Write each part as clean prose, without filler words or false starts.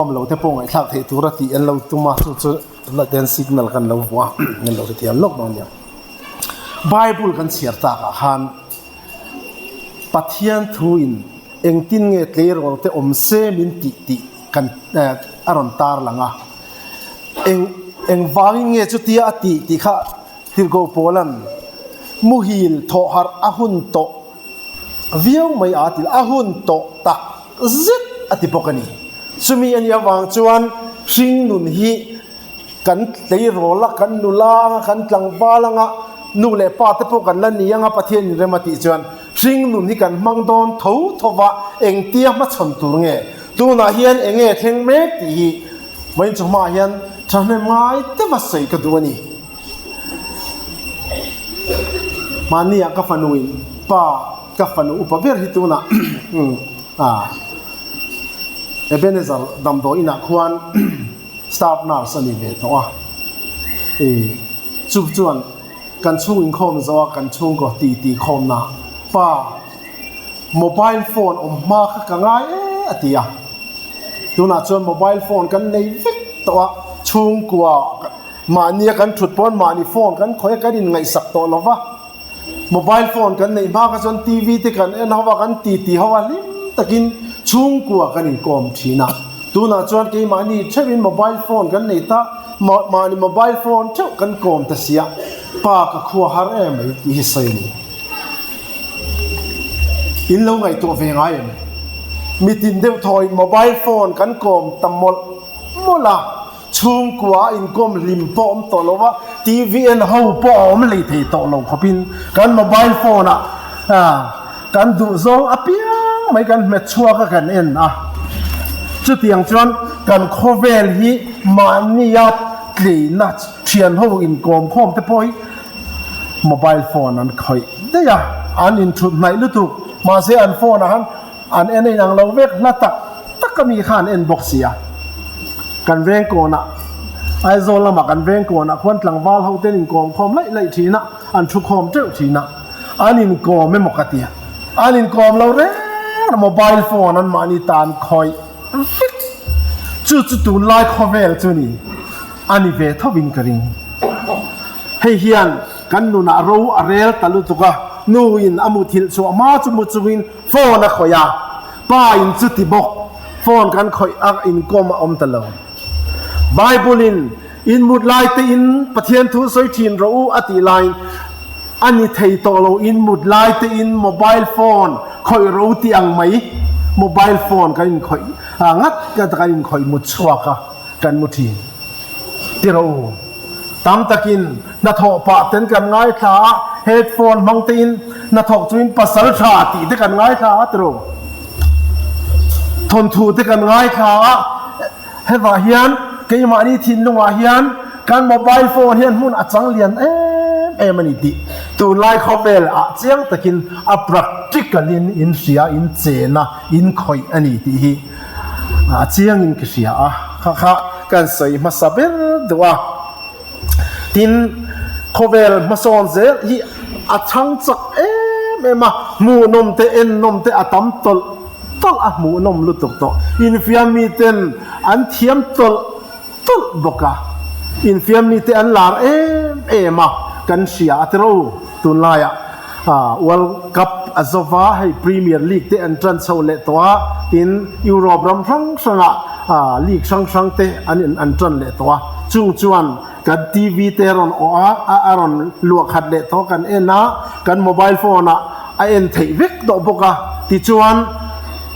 Awm lo te pawh ngaihthlak theih tura tih an lo tum a, chu chu tunah te hian signal kan lo hmu a, an lo hrethiam lawk dawn nia. Bible kan chhiar takah khan Pathian thuin engtin nge tleirawl te awm se min tih tih kan a rawn tar lang a, eng engvangin nge chutia a tih tih kha Tirhkoh Paula'n muhil thawhharh a hun tawh viau mai a ti a hun tawh tak zet a ti bawk a ni. Chumi a nih avang chuan hringnun hi kan tleirawl a, kan nula anga, kan tlangval anga, nu leh pa te pawh kan la ni anga Pathian inrem a tih chuan hringnun hi kan hmang dawn tho tho va, engtia hmachhawn tur nge tunah hian eng nge thleng mek tih hi vawiin chu hmaah hian thahnem ngai deuha sawi ka duh a ni. Mahnia ka fanuin pa ka fanu upa ber hi tunah Ebenezer damdawi inah khuan staff nurse a ni ve tawh a, chu chuan kan chhung inkhawm zawh a kan chhungkaw ti ti khawmna pa mobile phone awm hma kha ka ngai e a ti a, tunah chuan mobile phone kan nei vek tawh a chhungkua. Mahnia kan thut pawn mahni phone kan khawih a kan inngaihsak tawh lo va, mobile phone kan neih hma kha chuan TV te kan en ho a, kan ti ti ho a, hlim takin chhungkua kan inkawm thin a. Tunah chuan keimahni theuhin mobile phone kan nei ta, mahni mobile phone theuh kan kawm ta sia, pa ka khua har em mai tih hi sawi a ni. In lo ngaihtuah ve ngai em? Mitin deuh thawiin mobile phone kan kawm ta mawlh mawlh a. Chhungkua a inkawm hlim pawh awm tawh lo va, TV en ho pawh a awm lei thei tawh lo khawpin kan mobile phone ah kan duh zawng apiang mai kan hmet chhuak a kan en a. Chutiang chuan kan khawvel hi mahnia tleina thian ho inkawm khawm te pawh hi mobile phone an khawih daih a, an inthut hnaih lutuk. Mahse an phone ah khan An en a inang lo vek hla tak tak a mi kha an en bawk si a. Kan veng kawnah, Aizawl lamah kan veng kawnah khuan tlangval ho ten inkawm khawm laih laih thin a, an thu khawm teuh thin a. An inkawm emaw ka ti a. An inkawm lo reng a, mobile phone an mahni tan khawih vek. Chu chu tunlai khawvel chu ni a ni ve tho in ka ring. Hei hian kan nunah ro a rel ta lutuk a, nu in a muthilh chhuah hma chu mu chungin Phone a khawih a, pa in chuti bawk phone kan khawih a inkawm a awm ta lo. Bible in in mut lai te in Pathian thu sawi thin rawh u a tih laiin a ni thei tawh lo in mut lai te in mobile phone khawih rawh u tih ang mai mobile phone kan inkhawih ngat ngat a kan inkhawih mut chhuak a kan mu thin ti rawh u. Tam takin hnathawh pah ten kan ngaithla a, headphone hmang tein hnathawk chuin pasal tha tih te kan ngaithla a ti rawh u. Thawnthu te kan ngaithla a, hevah hian keimahni thinlungah hian kan mobile phone hian hmun a chang lian em em a ni tih tunlai khawvel ah chiang takin a practical in in hria in chen a in khawih a ni tih hi A chiangin ka hria a, kha kha kan sawi hmasa ber deuh a. Tin, khawvel hmasawn zel hi a chhang chak em em a, hmuhnawm te ennawm te a tam tawlh tawlh a, hmuhnawm lutuk tawh. Infiam miten an thiam tawlh tawlh bawk a, infiam mite an lar em em a, kan hria a tiro tunlaiah World Cup a zo va, hei Premier League te an tan chho leh tawh a, tin Europe ram hrang hrangah league hrang hrang te an an tan leh tawh a, chung chuan kan TV te a rawn awh a, a rawn luah khat leh tawh kan en a, kan mobile phone ah a en theih vek tawh bawk a, tichuan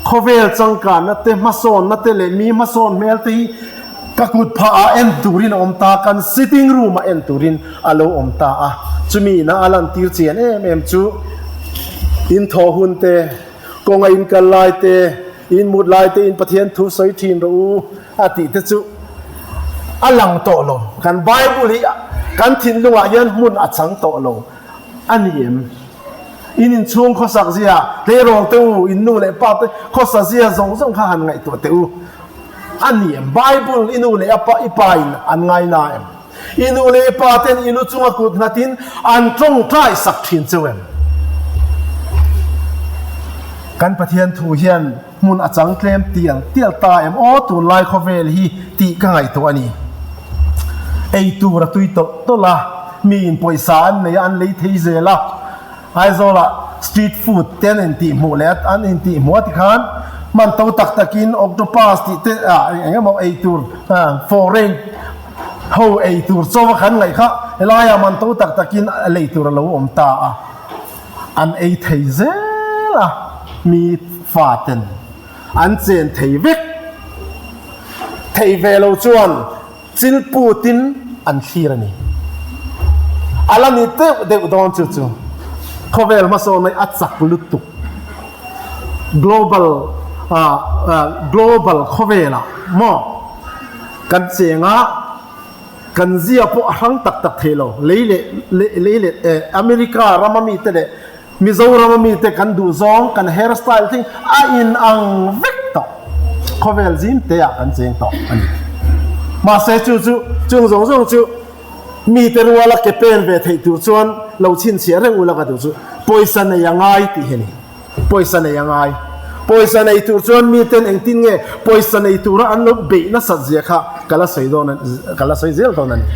Khawvel changkanna te, hmasawnna te leh mi hmasawn hmel te hi ka kut phah ah en turin a awm ta, kan sitting room ah en turin a lo awm ta a. Chumi ina a lantir chian em em chu in thaw hun te, kawnga in kal lai te, in mut lai te in Pathian thu sawi thin rawh u a tih te chu a lang tawh lo. Kan Bible hi kan thinlungah hian hmun a chang tawh lo a ni em? In inchhung khawsak zia, tleirawl te u, in nu leh pa te khawsa zia zawng zawng kha han ngaihtuah teh u. A ni em? Bible i nu leh a pa i pa in an ngai na em? I nu leh i pa ten i lu chunga kut nghat in an tawngtai sak thin cheu em? Kan Pathian thu hian. hmun a chang tlem tial tial ta em aw tunlai khawvel hi tih ka ngaihtuah a ni. Ei tur a tui tawlh tawlh a, miin pawisa an nei a an lei thei zel a, Aizawlah street food te an intih hmuh leh an intih hmuh a tikhan hman to tak takin octopus tih te ah eng emaw ei tur foreign ho ei tur chaw a kan ngaih kha helaiah man to tak takin lei tur a lo awm ta a, an ei thei zel a mi faten an chen thei vek thei ve lo chuan. Chil putin an thlir a ni. A la ni deuh deuh dawn chu chu khawvel hmasawn mai a chak lutuk. Global global khawvelah maw kan cheng a, kan zia pawh a hrang tak tak thei lo. Lei leh lei leh America rama mite leh Mizoram a mite kan duh zawng kan hair style thing a in ang vek tawh. Khawvel zim te ah kan cheng tawh a ni. Mahse chu chu chung zawng zawng chu mite ruala ke pen ve theih tur chuan lo chhinchhiah reng ula ka duh chu pawisa nei a ngai tih hi a ni. Pawisa nei a ngai. Pawisa nei tur chuan miten engtin nge pawisa nei tura an lo beih nasat zia kha ka la sawi dawn ka la sawi zel dawn a ni.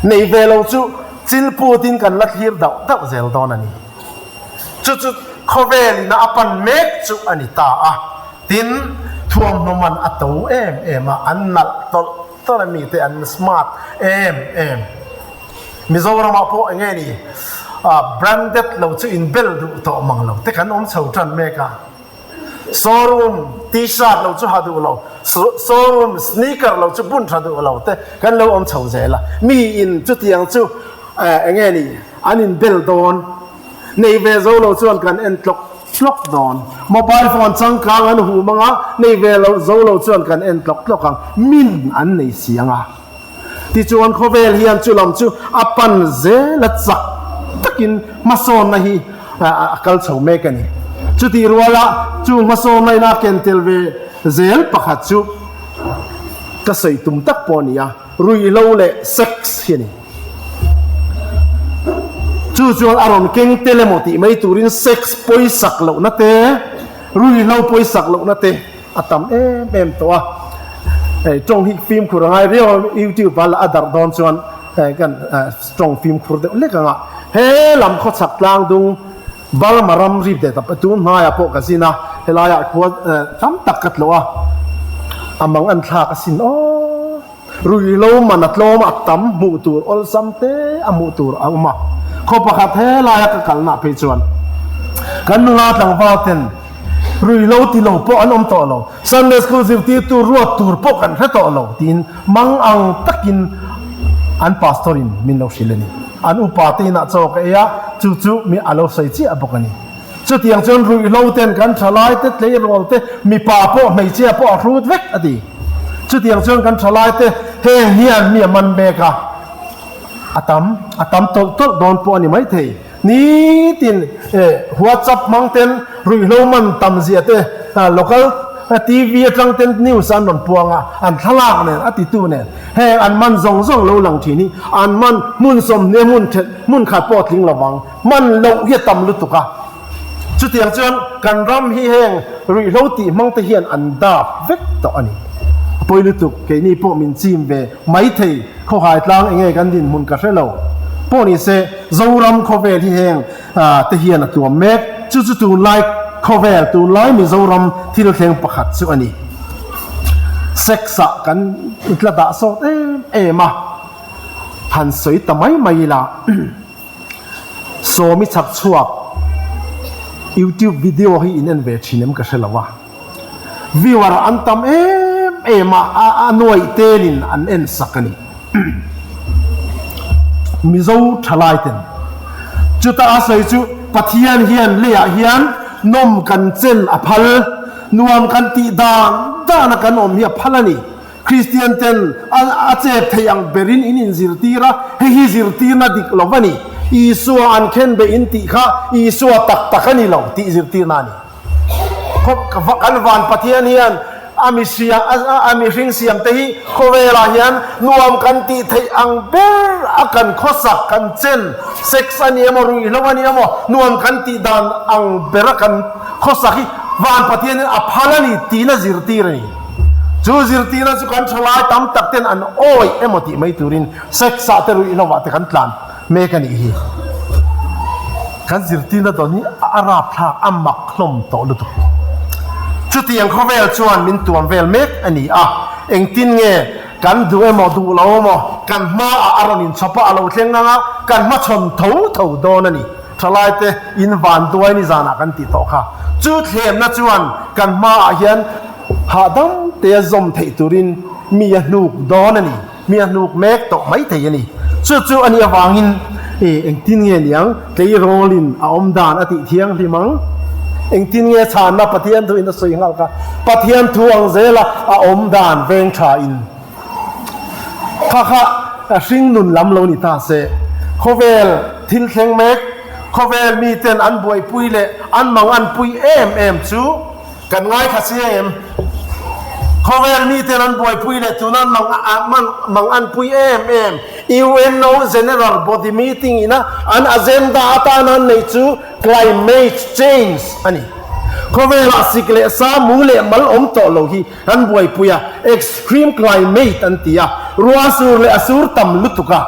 Nei ve lo chu Chil putin kan la thlir dauh dauh zel dawn a ni. Chu chu khawvelina a pan mek chu a ni ta a. Tin, thuamhnaw man a to em em a, an nalh tawlh tawlh a mite an smart em em. Mizoramah pawh eng nge ni, branded lo chu inbel duh tawh mang lo te kan awm chho tan mek a. Showroom T-shirt lo chu ha duh lo, showroom sneaker lo chu bun tha duh lo te kan lo awm chho zel a. Mi in chutiang chu eng nge ni an in bel dawn, nei ve zo lo chuan kan en tlawk tlawk dawn. Mobile phone changkang an hum anga nei ve lo zo lo chuan kan en tlawk tlawk ang, min an nei si anga. Tichuan khawvel hian chu lam chu a pan zel a chak takin hmasawnna hi a kal chho mek a ni. Chutih ruala chu hmasawnna ina ken tel ve zel pakhat chu ka sawi tum tak pawh a ni a, ruihhlo leh sex hi a ni. Chu chuan a rawn keng tel emaw tih mai turin sex pawisak lohna te, ruihhlo pawisak lohna te, A tam em em tawh a, hei tawng hi fimkhur a ngai riau a, YouTube a la a darh dawn chuan hei kan tawng fimkhur deuh lek ang a, he lam khawchhak tlang dung Burma ram rip deh tap tun hmaiah pawh ka zin a, helaiah khua tam tak ka tlawh a, a mang an thlak asin aw. Ruihhlo man a tlawm a tam hmuh tur awlsam te a hmuh tur a awm a, khaw pakhat helaia ka kalna phei chuan kan nula tlangval ten ruihhlo ti lo pawh an awm tawh lo, Sunday School zirtirtu ruat tur pawh kan hre tawh lo tiin mang ang takin an pastor in min lo hrilh a ni. An upa te inah chaw ka ei a, chu chu mi a lo sawi chiah bawk a ni. Chutiang chuan ruihhlo ten kan thalai te, tleirawl te, mipa pawh hmeichhia pawh a hrut vek a ti. Chutiang chuan kan thalai te heng hian mi a man mek a, a tam, a tam tawlh tawlh dawn pawh a ni maithei. Nitin WhatsApp hmang ten ruihhlo man tam zia te, local TV atang ten news an rawn puang a, an thlalak nen, a titu nen heng an man zawng zawng lo lang thin hi an man hmun sawmhnih hmun then hmun khat pawh a tling lovang. Hman loh hi a tam lutuk a, chutiang chuan kan ram hi heng ruihhlo tih hmang te hian an dap vek tawh a ni. A pawi lutuk, keini pawh min chim ve mai thei, khawhai tlang enge kan dinhmun ka hre lo pawh ni se, Zoram khawvel hi heng te hian a tuam mek, chu chu tunlai khawvel, tunlai Mizoram thil thleng pakhat chu a ni. Sex ah kan tla dah sawt em em a, han sawi ta mai mai ila. Sawmi chhak chhuak YouTube video hi in en ve thin em ka hre lo a, viewer an tam em em a, a nuaih telin an en sak a ni. Mizo thalai ten chuta a sawi chu Pathian hian leiah hian nawm kan chen a phal, nuam kan tih dan dan a kan awm hi a phal a ni. Kristian ten a chep thei ang berin in inzirtir a, hei hi zirtirna dik lo a ni. Isua an khen beh in tih kha Isua tak tak a ni lo tih zirtirna a ni. Khawp kan van Pathian hian a mihria a mihring siam te hi khawvelah hian nuam kan tih theih ang ber a kan khawsak kan chen sex a ni emaw ruihhlo a ni emaw nuam kan tih dan ang ber a kan khawsak hi. Van Pathianin a phal a ni tiin a zirtir a ni. Chu zirtirna chu kan thalai tam tak ten an awih emaw tih mai turin sex ah te ruihhlo ah te kan tlan mek a nih hi. Kan zirtirna dawn hi a rapthlak, a mak hlawm tawh lutuk. Chutiang khawvel chuan min tuam vel mek a ni a, engtin nge kan duh emaw duh lo emaw kan hmaah a rawn inchhawp a, a lo thleng ang a, kan hmachhawn tho tho dawn a ni. Thalaite in vanduai ni zanah kan tih tawh kha. Chu thlemna chuan kan hmaah hian hahdam tea zawm theih turin mi a hnuk dawn a ni. Mi a hnuk mek tawh mai thei a ni. Chu chu a nih avangin e engtin nge niang tleirawlin a awm dan a tih thianghlim ang? Engtin nge chhanna Pathian thuin a sawi nghal kha? Pathian thu ang zela a awm dan veng tha in kha kha hringnun lam lo ni ta se. Khawvel thil thleng mek, khawvel miten an buaipui leh an manganpui em em chu, Kan ngaithla chiang em? Khawvel miten an buaipui leh tuna mang an pui em em UNO General Body Meeting ina an agenda atana an neih chu Climate Change a ni. Khawvelah sik leh sa mu leh mal awm tawh lo hi an buaipui a, Extreme Climate an ti a, ruah sur leh a sur tam lutuk a,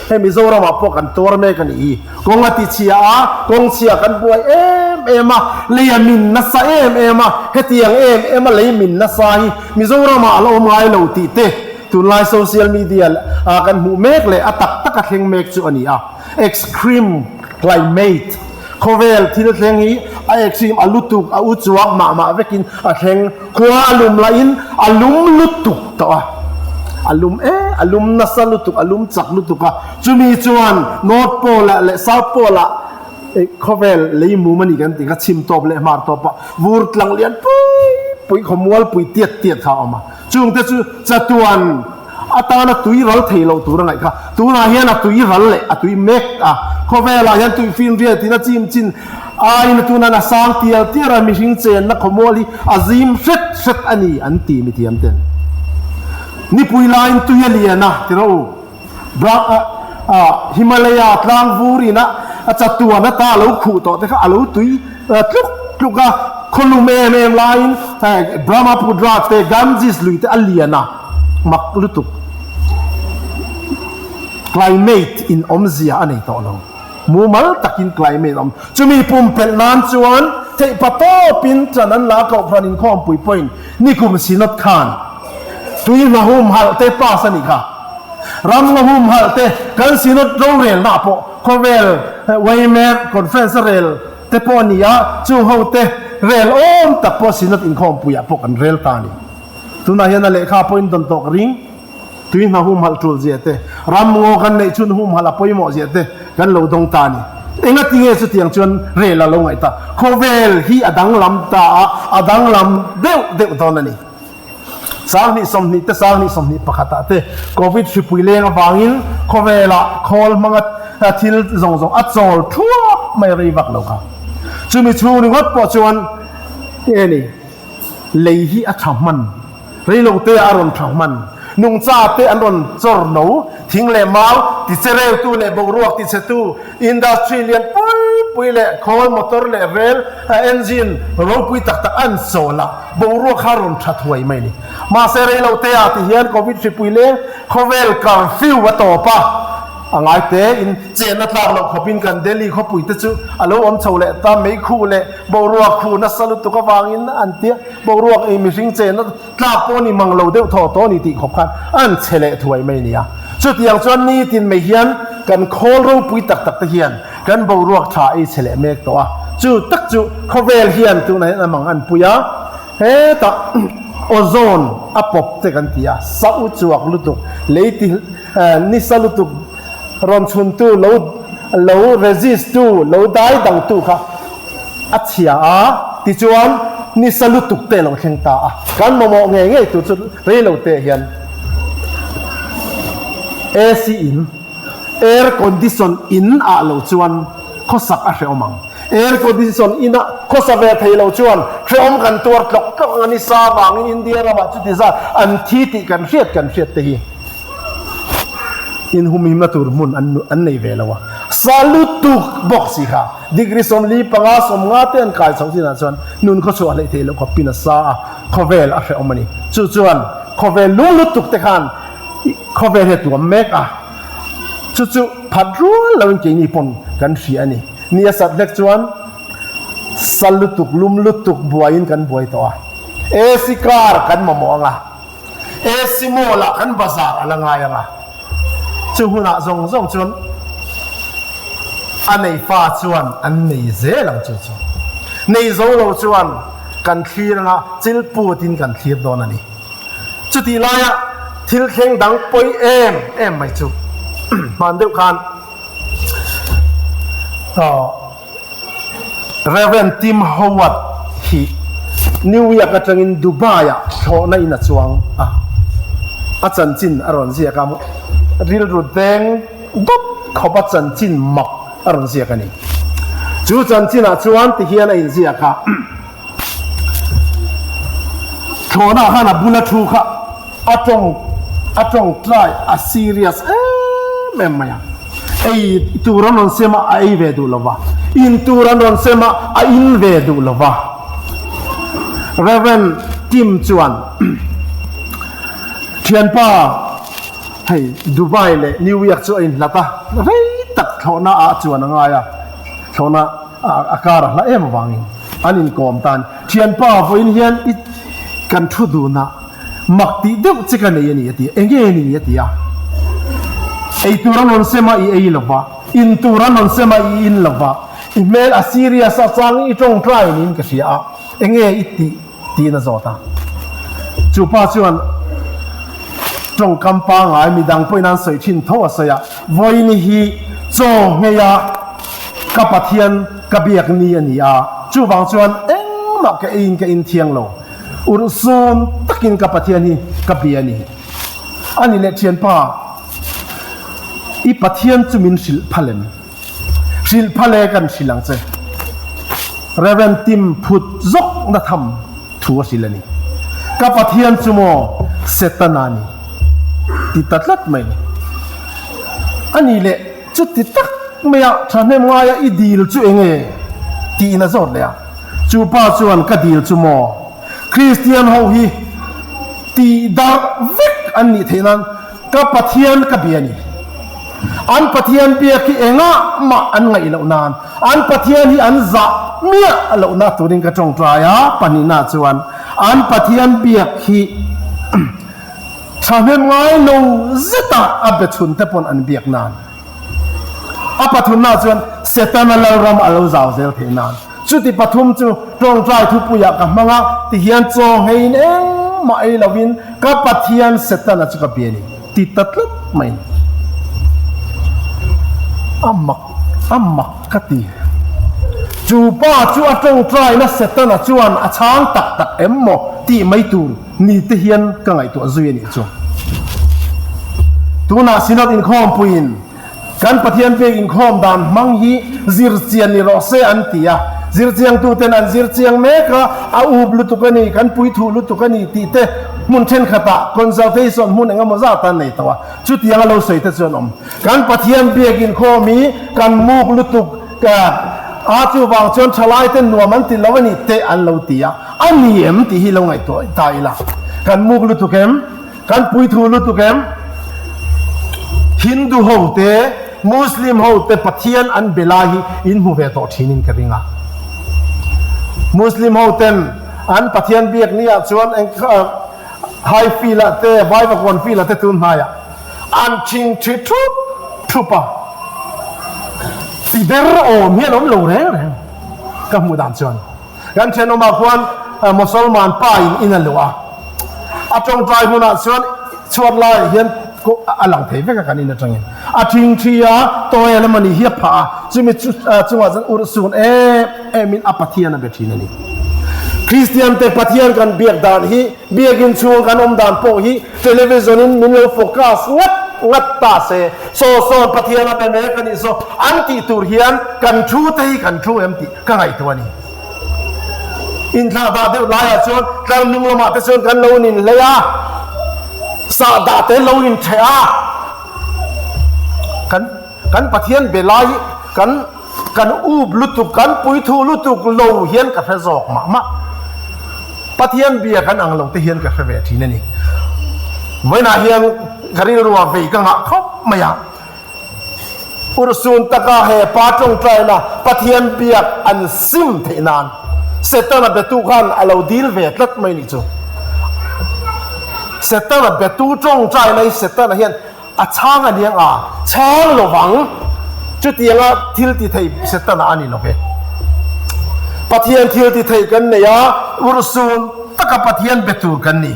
hei Mizoramah pawh kan tuar mek a nih hi. Kawng a ti chhia a, kawng chhia kan buai em em a, lei a min nasa em em a, hetiang em em a lei min nasa hi Mizoramah a la awm ngai lo tih te tunlai social media ah kan hmuh mek leh a tak tak a thleng mek chu a ni a. Extreme climate, khawvel thil thleng hi a extreme a lutuk a u chuak mah mah vekin a thleng. Khua a lum lahin a lum lutuk tawh a, a lum e, a lum nasa lutuk, a lum chak lutuk a, chumi chuan North Pole ah leh South Pole ah khawvel lei mum a ni kan tih kha chhim tawp leh hmar tawp ah vur tlang lian pui pui khawmual pui tiat tiat kha a awm a, chungte chu chatuan Atana tui ral thei loh tur a ngaih kha. Tunah hian a tui ral leh a tui mek a. Khawvelah hian tui finriat in a chim chin aiin a tunan a sang tial tial a, mihring chenna khawmual hi a zim hret hret a ni an ti mithiam ten. Nipui laiin tui a lian a ti rawh u. Bra a Himalaya tlang vur in a a chatuan ata a lo khuh tawh te kha a lo tui tluk tluk a, khawlum em em laiin Brahmaputra te Ganges lui te a lian a. Mak lutuk. Climate in awmzia a nei tawh lo. Mumal takin climate a awm. Chumi pumpelh nan chuan theihpa tawpin ṭan an la kohhran inkhawmpui pawhin nikum Synod khan tui hna humhalh te pass a nih kha. Ram nga humhalh te kan Synod rorelna ah pawh khawvel Waymer Conference a rel te pawh a ni a, chung ho te rel awm tak pawh Synod inkhawmpui ah pawh kan rel ta a ni. Tunah hian a lehkha pawhin dawn tawk ring, tui hna humhalh tul zia te, ram ngaw kan neih chhun humhalh a pawimawh zia te kan lo dawng ta a ni. Engati nge chutiang chuan rel a lo ngaih ta? Khawvel hi a danglam ta a, a danglam deuh deuh dawn a ni. 2020 te 2021 ah te Covid hripui leng avangin khawvelah khawl hmanga thil zawng zawng a chawl thuap mai rei vak lo kha. Chumi chhung ringawt pawh chuan nge ni? Lei hi a tha hman. Reilo te a rawn tha hman. Nungcha te an rawn chawr no. Thing leh mau tichereutu leh boruak tichhetu, industry lian pui pui leh khawl, motor leh rel engine ropui tak tak an chawl a, boruak kha a rawn tha thuai mai a ni. Mahse reilo te ah ti hian Covid hripui leng khawvel curfew a tawp a, a ngai te in chenna tlak loh khawpin kan Delhi khawpui te chu a lo awm chho leh ta, meikhu leh Boruak khu nasa lutuk avangin an tia, boruak ei mihring chenna tlak pawh ni mang lo deuh thaw tawh a ni tih khawp khan an che leh thuai mai a ni a. Chutiang chuan nitin mai hian kan khawl ropui tak tak te hian kan boruak tha ei che leh mek tawh a, chu tak chu khawvel hian tunah hian a mang an pui a, hetah ozone a pawp te kan ti a, sa u chuak lutuk, lei ti nisa lutuk, Rawn chhuntu lo lo resist tu lo dai dangtu kha a chhia a, tichuan nisa lutuk te lo thleng ta a. Kan mamawh ngei ngei tur chu rei lo te hian AC in, air condition in ah lo chuan khawsak a hrehawm ang. Air condition in ah khawsa ve thei lo chuan hrehawm kan tuar tlawk tlawk ang a, nisa vangin India ramah chuti zat an thi tih kan hriat kan hriat te hi. Inhumhimna tur hmun an nei ve lo a. Sa lutuk bawk si kha. Degree 45, 50 te an kai chho chinah chuan nun khawchhuah hleih theih loh khawpin a sa a, khawvel a hrehawm a ni. Chu chuan khawvel lung lutuk te khan khawvel hi a tuam mek a, chu chu phat rual loin keini pawn kan hria a ni. Ni a sat hlek chuan sa lutuk, lum lutuk buaiin kan buai tawh a, AC car kan mamawh ang a. AC mall ah kan bazar a la ngai ang a, chu hunah zawng zawng chuan a nei fa chuan an nei zel ang chu chu. Nei zo lo chuan kan thlir anga chil put in kan thlir dawn a ni. Chutih laia thil thleng dang pawi em em mai chu hman deuh khan Rev. Tim Howard hi New York atangin Dubai-ah thlawhna in a chuang a, a chanchin a rawn ziak a, rilru deng dawt khawpa chanchin mak a rawn ziak a ni. Chu chanchinah chuan tihian a inziak a. Thlawhna khan a bula thu kha a tawng a tawngtai a serious em em mai a, ei tur an rawn sem a a ei ve duh lo va, in tur an rawn sem a a in ve duh lo va. Rev. Tim chuan thianpa hei Dubai leh New York chu a inhlat a, rei tak thlawhna ah chuan a ngai a, thlawhna a kar a hla em avangin an inkawm tan thianpa vawiin hian i kan thu dun a mak tih deuh che ka nei a ni a ti a, enge a ni a ti a, ei tur an rawn sem a i ei lo va, in tur an rawn sem a i in lo va, i hmel a serious a changin i tawngtai niin ka hria a, enge i tih tiin a zawt a. Chu pa chuan tawngkam pangngai midang pawhin an sawi thin tho a sawi a, Vawiini hi chaw ngheia ka Pathian ka biak ni a ni a, chuvang chuan engmah ka eiin ka inthiang lo, urhsun takin ka Pathian hi ka bia a ni. A ni leh thianpa, i Pathian chu min hrilh phal em? Hrilh phal e kan hrilh ang che. Rev. Tim phut zawk na tham thu a hrilh a ni. Ka Pathian chu maw Setana a ni ti ta tlat mai. A ni leh chuti tak maia thahnem ngaia i dil chu eng nge? tiin a zawt leh a. Chu pa chuan ka dil chu maw Kristian ho hi tih darh vek an nih theih nan ka Pathian ka bia a ni. An Pathian biak hi engah mah an ngaih loh nan, an Pathian hi an zah miah lohna turin ka tawngtai a, pahnihna chuan an Pathian biak hi thahnem ngai lo zeta a be chhun te pawn an biak nan. A pathumna chuan Setana lalram a lo zau zel theih nan. Chuti pathum chu tawngtai thupuiah ka hmang a, tihian chaw ngeiin engmah ei lovin ka Pathian Setana chu ka bia a ni. Ti ta tlat mai. A mak, a mak ka ti. Chu pa chu a tawngtaina Setana chuan a chhang tak tak em maw tih mai tur ni te hian ka ngaihtuah zui a nih chu. Tunah Synod inkhawmpuiin Kan Pathian pek inkhawm dan hmang hi zirchian ni rawh se an ti a, zirchiangtuten an zirchiang mek a, a up lutuk a ni, kan puithu lutuk a ni tih te hmun thenkhatah consultation hmun eng emaw zat an nei tawh a, chutiang a lo sawi te chu an awm. Kan Pathian biak inkhawm hi kan muk lutuk a, chuvang chuan thalai te nuam an ti lo a ni te an lo ti a, a ni em tih hi lo ngaihtuah ta ila, kan muk lutuk em? Kan puithu lutuk em? Hindu ho te, Muslim ho te Pathian an be lai hi in hmu ve tawh thin in ka ring a. Muslim ho ten an Pathian biak ni ah chuan eng high field ah te, Vaivakawn field ah te tun hnai ah an thing thi thup thup a. Ti ber awm hi an awm lo reng reng ka hmuh dan chuan. Kan thenawmah khuan Mosolman pa in in a luah a, a tawngtai hunah chuan chhuat laiah hian a lang thei vek a kan in atangin. A thingthi a, tawia lam a nih hi a phah a, chumi chungah chuan urhsun em emin a Pathian a be thin a ni. Kristian te Pathian kan biak dan hi, biakin chhung kan awm dan pawh hi television in min lo focus ngat ngat ta se, saw sawn Pathian a be mek a nih saw an tih tur hian kan thu te hi kan thu em tih Ka ngaihtuah a ni. Inthlah dah deuh laiah chuan tlar hnung lamah te chuan kan lo inhlei a, sahdah te lo intheh a. Kan kan Pathian be lai hi. Kan kan up lutuk, kan puithu lutuk lo hian ka hre zawk mah mah. Pathian bia kan ang lo te hian ka hre ve thin a ni. Vawiinah hian ka rilruah vei ka ngah khawp mai a. Urhsun taka he pa tawngtaina Pathian biak an sim theih nan Setana betu khan a lo dil ve tlat mai nih chu. Setana betu tawngtaina hi Setana hian a chhang a niang a, chhang lovang. Chutianga thil ti thei Setana a ni lo ve. Pathian thil ti thei kan nei a, urhsun taka Pathian be tur kan ni.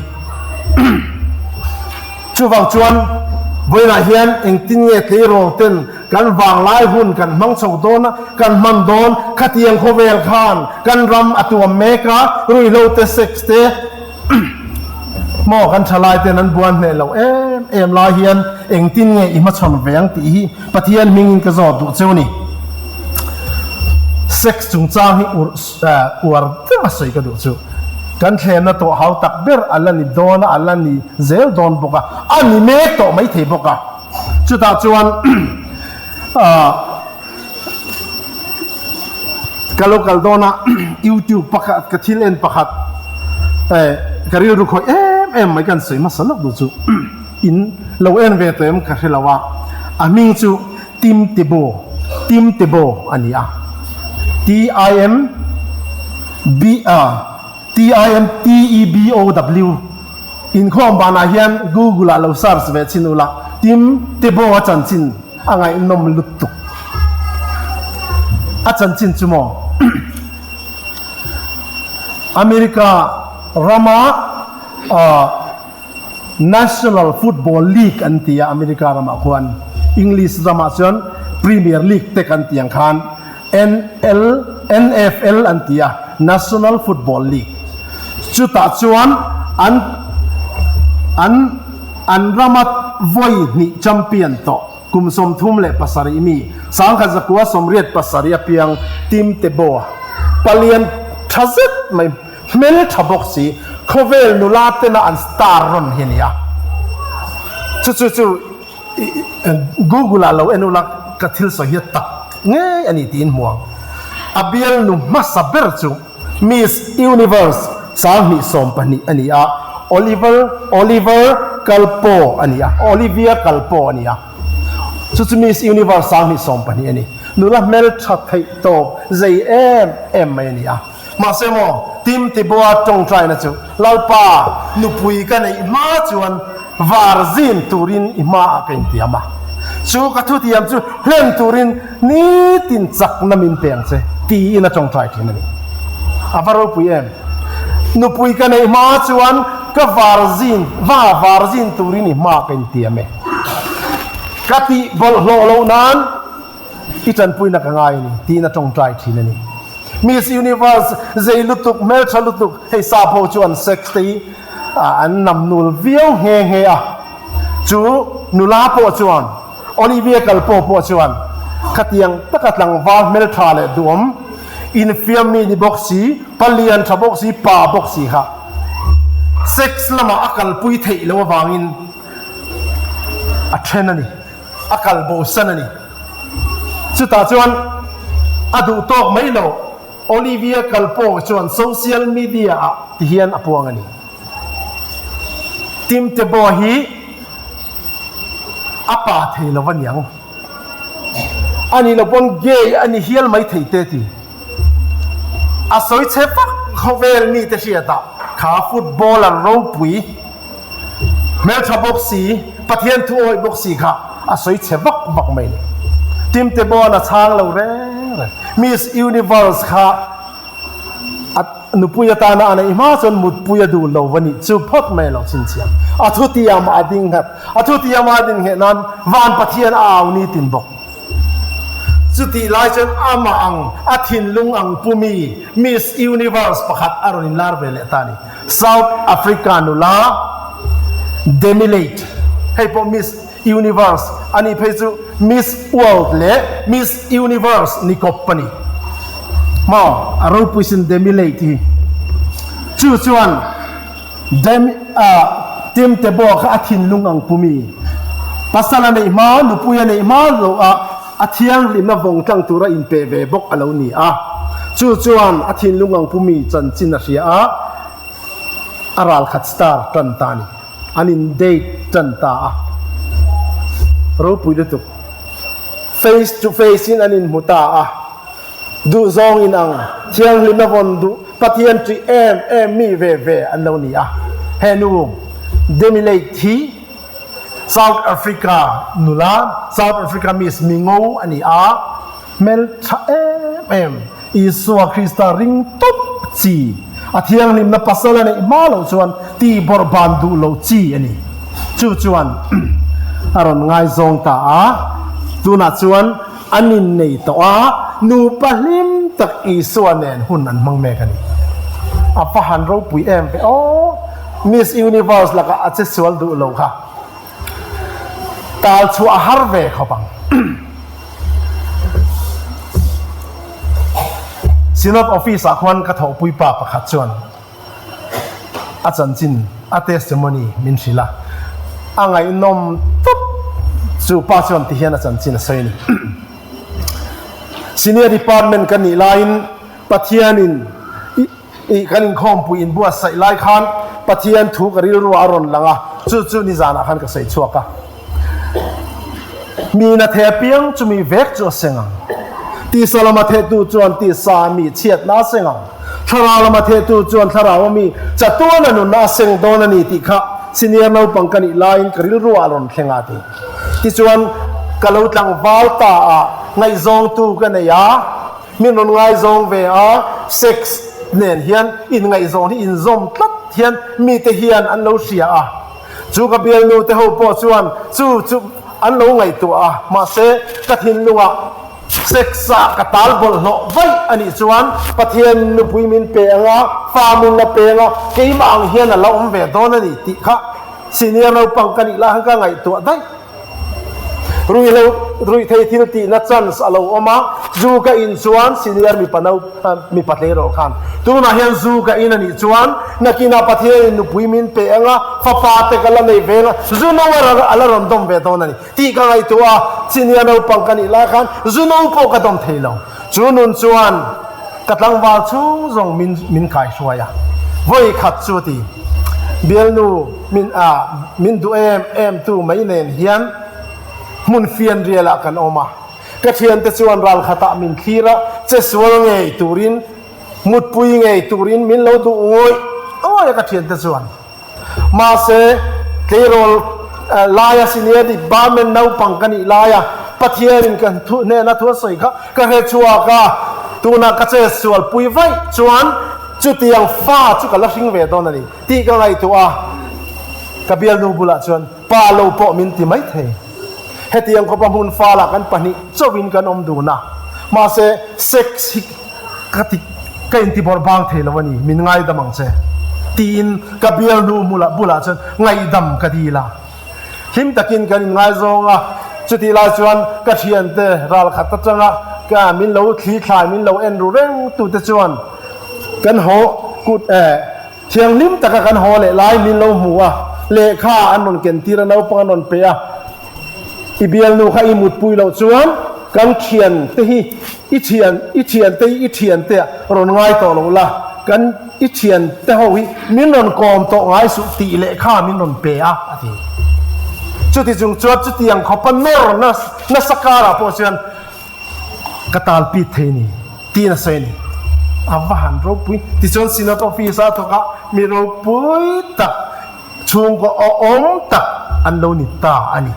Chuvang chuan vawiinah hian engtin nge tleirawl ten kan vanglai hun kan hmang chho dawn a, kan hman dawn? Khatiang khawvel khan kan ram a tuam mek a, ruihhlo te, sex te maw kan thalai ten an buan hneh loh em em lai hian engtin nge i hmachhawn ve ang tih hi Pathian hmingin ka zawt duh cheu a ni. Sex chungchang hi urh Uar deuh a sawi ka duh chu kan thlenna tawh hau tak ber a la ni dawn a, a la ni zel dawn bawk a, a ni mek tawh mai thei bawk a. Chutah chuan ka lo kal dawn a, YouTube pakhat ka thil en pakhat ka rilru khawih em em mai kan sawi hmasa lawk duh chu in lo en ve tawh em ka hre lo a, a hming chu Tim Tebow, Tim Tebow a ni a, T-I-M B a T-I-M T-E-B-O-W inkhawm banah hian Google ah lo search ve chin ula Tim Tebow a chanchin a ngaihnawm lutuk. A chanchin chu maw America rama National Football League an ti a America ramah khuan English ramah chuan Premier League te kan tih ang khan NL NFL an ti a National Football League chutah chuan an an an rama vawi hnih champion tawh kum 37 mi 1987 apiang Tim Tebow palian tha zet mai Hmel tha bawk si, khawvel nula tena an star rawn hi a ni a. Chu chu chu Google ah lo en ula ka thil sawi hi a tak ngei a ni tiin hmu ang. A bialnu hmasa ber chu Miss Universe 2012 a ni a, Oliver Oliver Kalpoe a ni a, Olivia Kalpoe a ni a. Chu chu Miss Universe 2012 a ni. Nula hmel tha theih tawp zei em em mai a ni a. Mahse maw, Tim Tebow-a tawngtaina chu, Lalpa, nupui ka neih hma chuan var zin turin i hmaah ka intiam a. Chu ka thutiam chu hlen turin nitin chakna min pe ang che, tiin a tawngtai thin a ni. A va ropui em! Nupui ka neih hma chuan ka var zin, va var zin turin i hmaah ka intiam e. Ka tih bawlhhlawh loh nan i tanpuina ka ngai a ni, tiin a tawngtai thin a ni. Miss Universe zei lutuk, hmeltha lutuk, hei sap ho chuan sex te hi an nam nul viau nghe nghe a. Chu nula pawh chuan, Olivia Kalpo pawh chuan khatiang taka tlangval hmeltha leh duhawm, infiam mi ni bawk si, palian tha bawk si, pa bawk si kha sex lamah a kalpui theih loh avangin a then a ni. A kal bosan a ni. Chutah chuan a duh tawk mai lo, Olivia Kalpoe chuan social media ah ti hian a puang a ni. Tim Tebow hi a pa thei lo aniang. A nih loh pawn gay a ni hial mai thei te ti. A sawi chhe vak khawvel mite hriatah kha footballer ropui Hmeltha bawk si, Pathian thu awih bawk si kha a sawi chhe vak vak mai ni. Tim Tebow-a'n a chhang lo reng reng. Miss Universe kha a nupui atana a neih hma chuan mutpui a duh lo va nih chu phawt mai a lo chhinchhiah. A thutiam a ding nghat. A thutiam a din ngheh nan Van Pathian a au ni tin bawk. Chutih lai chuan amah ang a thinlung ang pumi Miss Universe pakhat a rawn inlar ve leh ta a ni. South Africa nula Demi Leigh, hei pawh Miss Universe a nih phei chu Miss World leh Miss Universe ni kawp a ni. Maw a ropui sin Demi Leigh hi. Chu chuan Demi ah Tim Tebow kha a thinlung ang pumi pasal a neih hma, nupui a neih hma loh ah. A thianghlimna vawng tlang tura inpe ve bawk a lo ni a. Chu chuan a thinlung ang pumi chanchin a hria a, a ralkhat star tan ta a ni. An in date tan ta a. Ropui lutuk. Face to face in an inhmu ta a. Duhzawng in ang, thianghlimna vawn duh Pathian ṭih em em mi ve ve an lo ni a. He nu Demi Leigh hi South Africa nula, South Africa Miss Mingo a ni a, hmelṭha em em, Isua Krista ring tawp chi, a thianghlimna pasal a neih hma loh chuan tih bawrhban duh lo chi a ni. Chu chuan a rawn ngaizawng ta a, tunah chuan an innei tawh a, nupa hlim tak Isua nen hun an hmang mek a ni. A va han ropui em ve aw! Miss Universe lakah a che sual duh lo kha tal chhuah a har ve khawp ang. Synod Office ah khuan ka thawhpui pa pakhat chuan a chanchin, a testimony min hrilh a, a ngaihnawm tawp. Chu pa chuan ti hian a chanchin a sawi a ni. Senior Department ka nih laiin Pathianin i kan inkhawmpui inbuatsaih lai khan Pathian thu ka rilruah a rawn lang a, chu chu nizanah khan ka sawi chhuak a. Mina theh apiang chumi vek chu a seng ang. Tisa lama thehtu chuan tisa mi chhiatna a seng ang. Thlarau lama thehtu chuan thlarau a mi chatuana nunna a seng dawn a ni tih kha senior naupang ka nih laiin ka rilruah a rawn thleng a ti. Tichuan, ka lo tlangval ta a, ngaihzawngtu ka nei a, min rawn ngaizawng ve a, sex nen hian inngaihzawn hi inzawm tlat hian mite hian an lo hria a. Chu ka bialnu te ho pawh chuan chu chu an lo ngaihtuah a, mahse ka thinlungah sex ah ka tal bawlhhlawh vaih a nih chuan Pathian nupui min pe ang a, fa min la pe ang a, keimah ang hian a la awm ve dawn a ni tih kha senior naupang ka nih lai khan ka ngaihtuah daih. Ruihlo, ruihthei thil tihna chance a lo awm a, zu ka in chuan senior mipa no, mipa tleirawl khan tunah hian zu ka in a nih chuan nakinah Pathianin nupui min pe ang a, fapa te ka la nei ve ang a, zu no a la rawn dawm ve dawn a ni tih ka ngaihtuah a, senior naupang ka nih lai khan zu no pawh ka dawm thei lo. Chu nun chuan ka tlangval chhung zawng min min kaihruai a, vawi khat chu a ti. Bialnu min a min duh em em tu mai nen hian hmun fianrial ah kan awm a, ka thiante chuan ral khatah min thlir a, che sual ngei turin mutpui ngei turin min lo duh ngawih ngawih a ka thiante chuan. Mahse, tleirawl laia senior department naupang ka nih laia Pathianin ka hnena thu a sawi kha ka hre chhuak a, tunah ka che sualpui vaih chuan chutiang fa chu ka la hring ve dawn a ni tih ka ngaihtuah a, ka bialnu bulah chuan pa lo pawh min ti mai thei. Hetiang khawpa hmun falah kan pahnih chauhin kan awm dun a, mahse sex hi Ka ti, ka inti bawrh bang thei lo a ni, min ngaidam ang che, tiin ka bialnu hmulah bulah chuan ngaihdam ka dil a. Hlim takin kan inngaizawng a, chutih lai chuan ka thiante ral khat atanga ka min lo thli thlai, min lo en ru reng tute chuan kan haw kut eh thianghlim taka kan haw leh lai min lo hmu a, lehkha an rawn ken tir a, naupang an rawn pe a. I bialnu kha i mutpui loh chuan kan thiante hi i thian i thiante hi i thiante ah rawn ngai tawh lo la, kan i thiante ho hi min rawn kawm tawh ngai suh tih lehkha min rawn pe a, a ti. Chuti chung chuan chutiang khawpa nawr nasa karah pawh chuan ka talpit thei ni tiin a sawi a ni. A va han ropui. Tichuan Synod Office a thawk a, mi ropui tak Chhungkaw awhawm tak an lo ni ta a ni.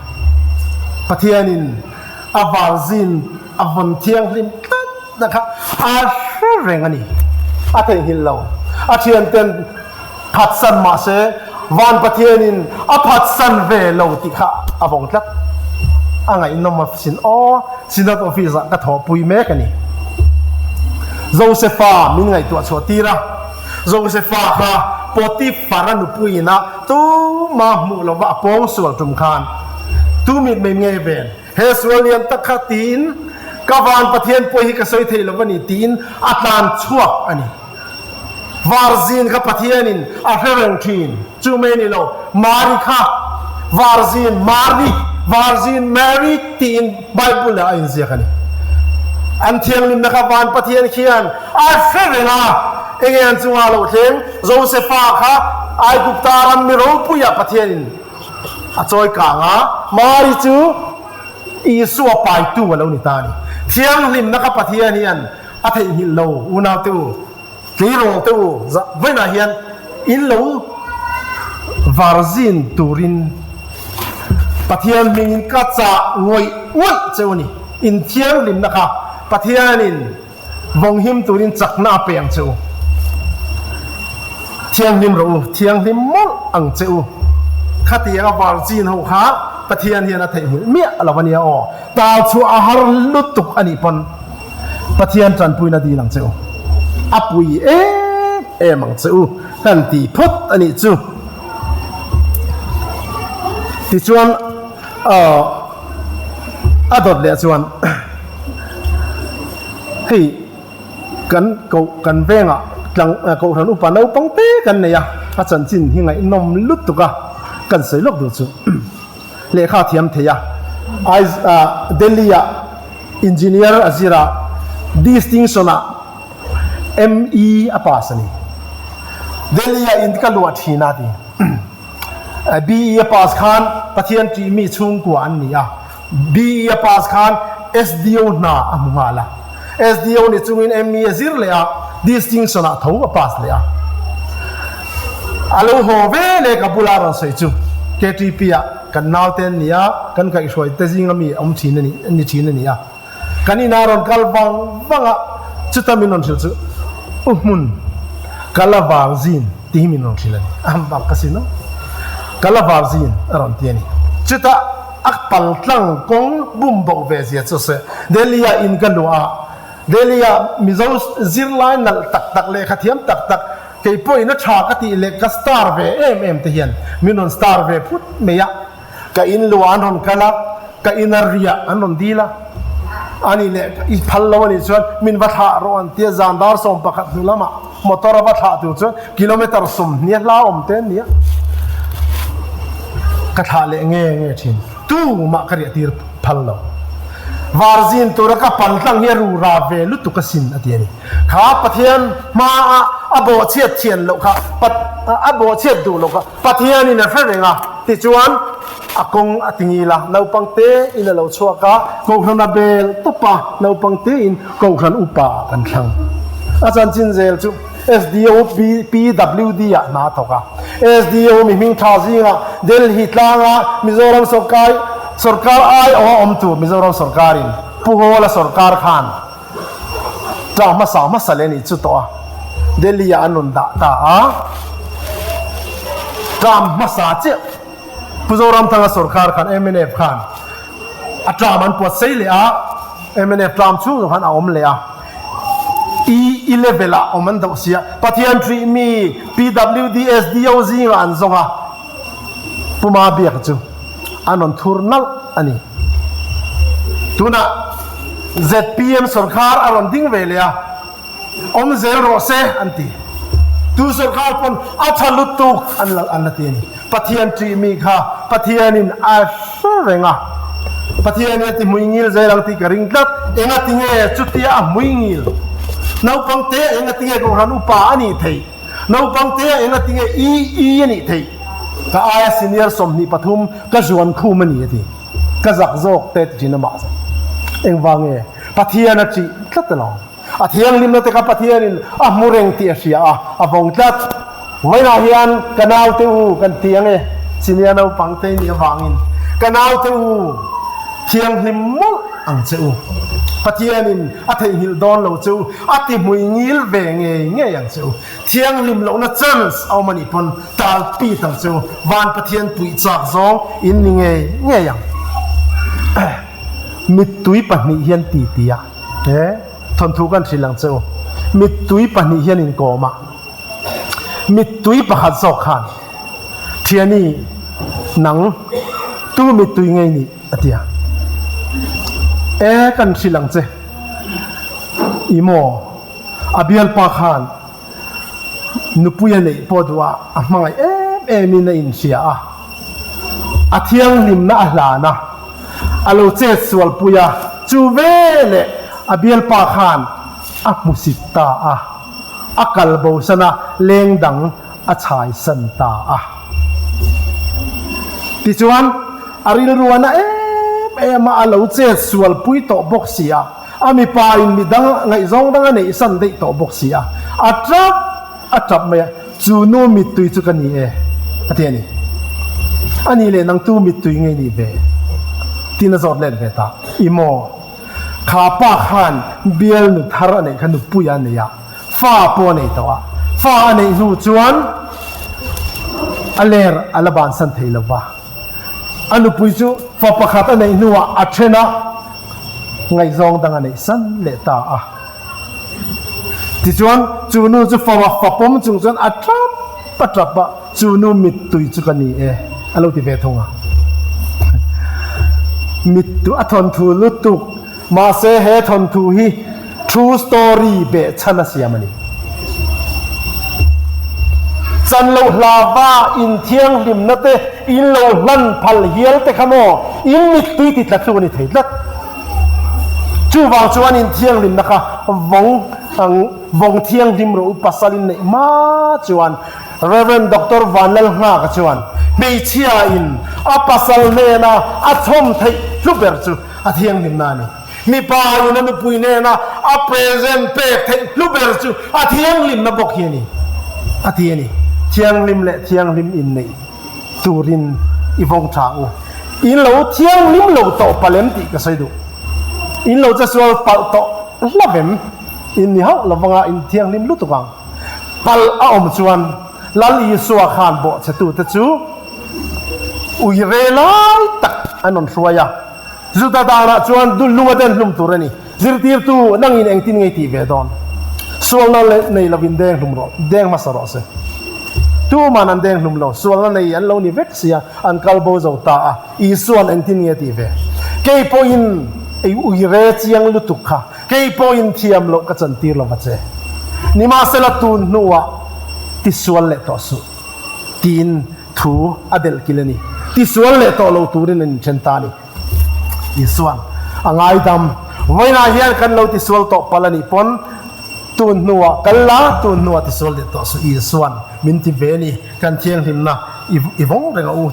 Pathianin a varzin a vawn thianghlim tlatna kha a hre reng a ni. A theihnghilh lo. A thianten phatsan mah se van Pathianin a phatsan ve lo tih kha a vawng tlat. A ngaihnawm a sin aw, Synod Office ah ka thawhpui mek a ni. Josefa min ngaihtuah chhuah tir a. Josefa kha Potifara nupuiin a tuma hmuh lova a pawng sual tum khan, Tu mit mei nge ven? He sual lian tak kha tiin ka van Pathian pawh hi ka sawi thei lo a ni tiin a tlan chhuak a ni. Varzin kha Pathianin a hre reng thin. Chu mai ni lo, Mari kha Varzin Mari. Virgin Mary tiin Bible ah a inziak a ni. An thianghlimna kha van Pathian khian a hre reng a, enge an chungah lo thleng? Josefa kha Aigupta ram mi ropuiah Pathianin a chawi kang a, Mary chu Isua paitu a lo ni ta a ni. Thianghlimna kha Pathian hian a theihnghilh lo, unaute u. Tleirawl te u, vawiinah hian in lo varzin turin Pathian hmingin ka chah ngawih ngawih che u ni. In thianghlimna kha Pathianin vawnghim turin chakna a pe ang che u. Thianghlim rawh u, thianghlim mawlh ang che u. Khatianga varzin ho kha Pathian hian a theihnghilh miah lo a nia aw. Tal chhuah a har lutuk a nih pawn. Pathian tanpuina dil ang che u. A pui em em ang che u kan ti phawt a nih chu. Tichuan a dawt leh chuan hei kan koh kan vengah tlang kohhran upa naupang te kan nei a, a chanchin hi ngaihnawm lutuk a kan sawi lawk duh chu. Lehkha a thiam thei a, Delhi ah Engineer a zir a, Distinction ah ME a pass a ni. Delhi ah in ka luah thin a ti. BE a pass khan Pathian tih mi chhungkua an ni a, BE a pass khan SDO hna a hmu nghal a. SDO ni chungin ME a zir leh a, Distinction ah tho a pass leh a. A lo haw ve leh ka bula rawn sawi chu KTP ah kan naute an ni a, kan kaihhruai te zinga mi awm thin a ni, ni thin a ni a. Kan inah rawn kal vang vang a, chuta min rawn hrilh chu U Hmun, ka la varzin tih hi min rawn hrilh a ni. A han bak ka si no. Ka la varzin a rawn ti a ni. Chutah a paltlang kawng bum boh ve zia chu se Delhi ah in ka luah a, Delhi ah Mizo zirlai nalh tak tak lehkha thiam tak tak kei pawhin a tha ka tih leh ka star ve em em te hian min rawn star ve phut mai a, ka in luah an rawn kal a, ka in a riah an rawn dil a, ani leh i phal lo anih chuan min va thlah rawh an tia zan dar 11 hnu lamah motor a va thlah tur chuan kilometer 20 a hla awm te an ni a, ka thlah leh nge nge thin. Tumah ka riah tir phal lo. Varzin tura ka pan tlang hi a rura ve lutuk asin a ti a ni. Kha Pathian hmaah a bawhchhiat thian loh kha, a bawhchhiat duh loh kha Pathianin a hre reng a. Tichuan a kawng a ti ngil a, naupang tein a lo chhuak a, Kohhran a bel tawp a, naupang tein Kohhran upa ah kan thlang. A chanchin zel chu SDO PWD ah hna a thawk a. SDO mi hming tha zingah Delhi tlanga Mizoram sawrkar sawrkar aiawha awm tur Mizoram sawrkarin Pu Hawla sawrkar khan tlang hmasa hmasa leh a nih chu tawh a, Delhi ah an rawn dah ta a, tlam hmasa chiah Pu Zoramthanga sawrkar khan mnf khan a tlam an puat sei leh a, mnf tlam chhung zawng khan a awm leh a. I i level ah awm an doh sia. Pathian ṭih mi PWD SDO zingah an zawng a, Puma biak chu an rawn thur nalh a ni. Tunah zpm sawrkhar a rawn ding ve leh a, awm zel rawh se an ti. Tu sawrkhar pawn a tha lutuk an la an la ti a ni. Pathian ṭih mi kha Pathianin a hre reng a, Pathianin a ti hmui ngil zel ang tih ka ring tlat. Enga tinge chutia a hmui ngil? Naupang te enga tinge Kohhran upa a nih theih? Naupang te enga tinge EE a nih theih? Ka aia senior 23 ka zuan khum a ni a ti. Ka zak zawk te ti ṭhin amah zawk. Engvange? Pathian a ṭih tlat alawm. A thianghlimna te kha Pathianin a hmu reng tih a hria a, a vawng tlat. Vawiinah hian ka naute u kan ti ang e, Chinia naupang te nih avangin ka naute u thianghlim mawlh ang che u. Pathianin a theihnghilh dawn lo che u, a ti hmui ngil ve ngei ngei ang che u. Thianghlim lohna chance a awm a nih pawn tal pit ang che u, Van Pathian puih chak zawng in ni ngei ngei ang. Mittui pahnih hian ti ti a. He thawnthu kan hrilh ang che u. Mittui pahnih hian inkawm a, mittui pakhat zawk khan, Thiani, nang tu mittui ngei nih? a ti a. E, kan hrilh ang che. I maw? A bialpa khan nupui a neih pawh duh a, a hmangaih em emin a inhria a, a thianghlimna a hlan a. A lo chet sual pui a, chu veleh a bialpa khan a hmusit ta a, a kal bosan a, leng dang a chhaisan ta a. Tichuan, a rilru a na em em a, a lo chet sual pui tawh bawk si a, a mipa in midang ngaihzawng dang a neihsan daih tawh bawk si a, a tap a tap mai a, Chu nu mittui chu ka ni e, a ti a ni. A nih leh nang tu mittui nge nih ve? Tiin a zawt let ve ta. I maw? Kha pa khan bialnu thar a neih kha nupui a nei a, fa pawh a nei tawh a. Fa a neih hnu chuan a ler a la bansan thei lo va. A nupui chu fa pakhat a neih hnuah a then a, ngaihzawng dang a neih san leh ta a. Tichuan, chu nu chu fa fa pawm chung chuan a tap a tap a, Chu nu mittui chu ka ni e, a lo ti ve thung a. Mittu a thawnthu lutuk, mahse he thawnthu hi true story behchhan a siam a ni. Chan loh hlava inthianghlimna te, in lo hlan phal hial te kha maw, in mittui ti tla chu a ni thei tlat. Chuvang chuan in thianghlimna kha vawng vawng thianghlim rawh u pasal in neih hma chuan Rev. Doctor Vanlalnghaka chuan hmeichhia in a pasal hnena a chhawm theih hlu ber chu a thianghlimna a ni. Mipa in a nupui hnena a present pek theih hlu ber chu a thianghlimna bawk hi a ni a ti a ni. Thianghlim leh thianghlim inneih turin i vawng tha u. In lo thianghlim lo tawh palh em tih ka sawi duh. In lo che sual palh tawh hlavem in ni hauh lovanga in thianghlim lutuk ang. Palh a awm chuan Lal Isua khan bawhchhetute chu ui re lai tak an rawn hruai a. Juda danah chuan lung a den hlum tur a ni. Zirtirtu nangin engtin nge i tih ve dawn? Sualna nei lovin deng hlum rawh, deng hmasa rawh se. Tuman an deng hlum lo, sualna nei an lo ni vek sia, an kal bo zo ta a. Isua'n engtin nge a tih ve? Kei pawhin i ui re chiang lutuk kha, kei pawhin thiam loh ka chantir lo va che. Nimahsela tun hnuah tisual leh tawh suh. Tiin thu a delh kil a ni. Tisual leh tawh lo turin an inthen ta a ni. Isuan a ngaidam. Vawiinah hian kan lo tisual tawh palh a nih pawn tun hnuah kal la, tun hnuah tisual leh tawh suh Isuan min ti ve a ni. Kan thianghlimna i vawng reng a u.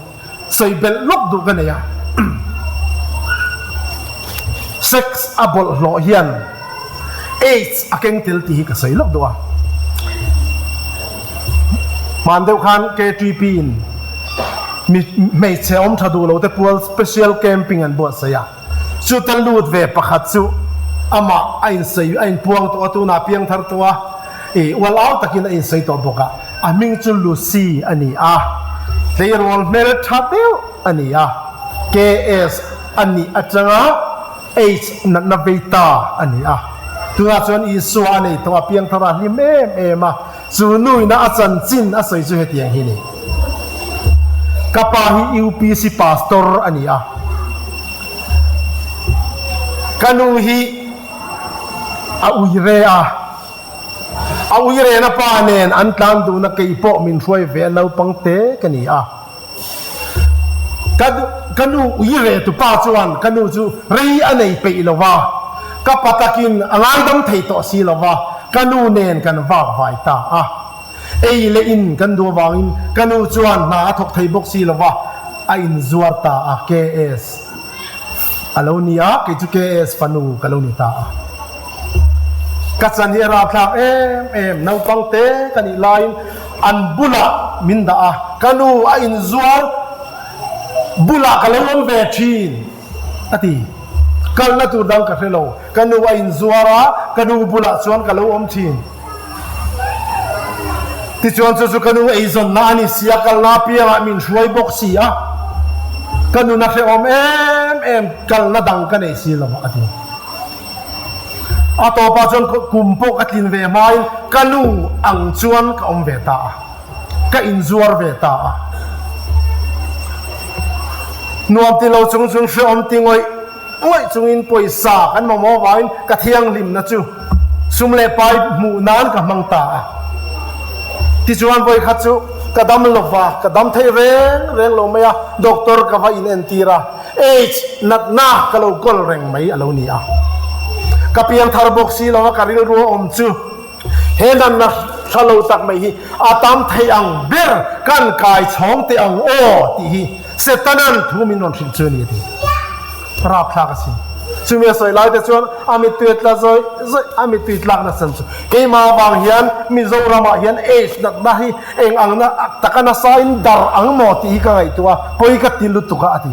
Sawi belh lawk duh ka nei a. Sex a bawlhhlawh hian AIDS a keng tel tih hi ka sawi lawk duh a. Hman deuh khan KTP in mi hmeichhe awm tha duh lo te pual special camping an buatsaih a. Chuta lut ve pakhat chu amah a insawi a inpuang tawh a, tunah piangthar tawh a, ih ual au takin a insawi tawh bawk a. A hming chu Lucy a ni a, tleirawl hmeltha deuh a ni a, KS a nih atanga H natna vei ta a ni a. Tunah chuan Isua a nei tawh a, piangthar a hlim em em a, chu nuina a chanchin a sawi chu hetiang hi a ni. Ka pa hi UPC pastor a ni a, ka nu hi a uire a, a uirena pa nen an tlan duhna kei pawh min hruai ve a, naupang te ka ni a. Ka ka nu ui ve tu pa chuan ka nu chu rei a nei peih lo va, ka pa takin a ngaidam thei tawh si lo va, ka nu nen kan vak vai ta a. Ei leh in kan duh avangin ka nu chuan hna a thawk thei bawk si lo va, a inzuar ta a, KS. A lo ni a, kei chu KS fanu ka lo ni ta a. Ka chan hi a rapthlak em em, naupang te ka nih laiin an bulah min dah a, ka nu a inzuar bulah ka lo awm ve thin a ti. Kalna tur dang ka hre lo, ka nu a inzuar a, ka nu bulah chuan ka lo awm thin. Tichuan chu chu ka nu eizawnna a ni si a, kalna apiangah min hruai bawk si a, ka nun a hrehawm em em, kalna dang ka nei si lo a ti. A tawpah chuan kum pawh ka tlin ve hmain ka nu ang chuan ka awm ve ta a, ka inzuar ve ta a. Nuam ti lo chung chung hrehawm ti ngawih. Ngawih chungin pawisa kan mamawh avangin ka thianghlimna chu sum leh pai hmuh nan ka hmang ta a. Tichuan vawikhat chu ka dam lo va, ka dam thei reng reng lo mai a, doctor ka va inentir a. Aids natna ka lo kawl reng mai a lo ni a. Ka piangthar bawk si lo a, ka rilru a awm chu he natna hra lo tak mai hi a tam thei ang ber kan kai chhawng teh ang aw tih hi Setanan thu min rawn hrilh chu a ni a ti. Rapthlak a si. Chumi a sawi lai te chuan a mittui a tla zawih zawih, a mittui tlak nasa chu keimah avang hian Mizoram ah hian AIDS natna hi eng ang na taka nasa in dar ang maw tih hi ka ngaihtuah a, pawi ka ti lutuk a a ti.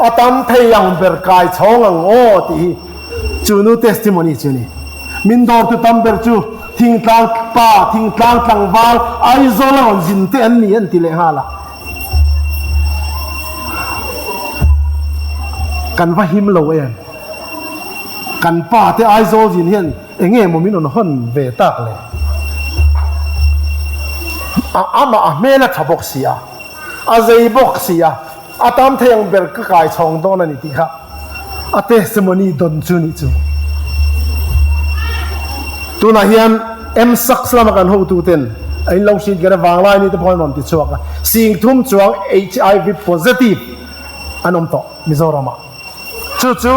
A tam thei ang ber kai chhawng ang aw tih hi chu nu testimony chu a ni. Min dawrtu tam ber chu thingtlang pa, thingtlang tlangval, Aizawl a rawn zin te an ni an ti leh nghal a. Kan va him lo em? Kan pa te Aizawl zin hian eng nge maw min rawn hawn ve tak le? A amah a hmel a tha bawk si a, a zei bawk si a, a tam thei ang ber ka kai chhawng dawn a ni tih kha a testimony dawn chu nih chu. Tunah hian MSACS lama kan hotu ten a in lo hriat ger a vanglai ni te pawh an rawn ti chhuak a, 30,000 chuang HIV positive an awm tawh Mizoram ah. Chu chu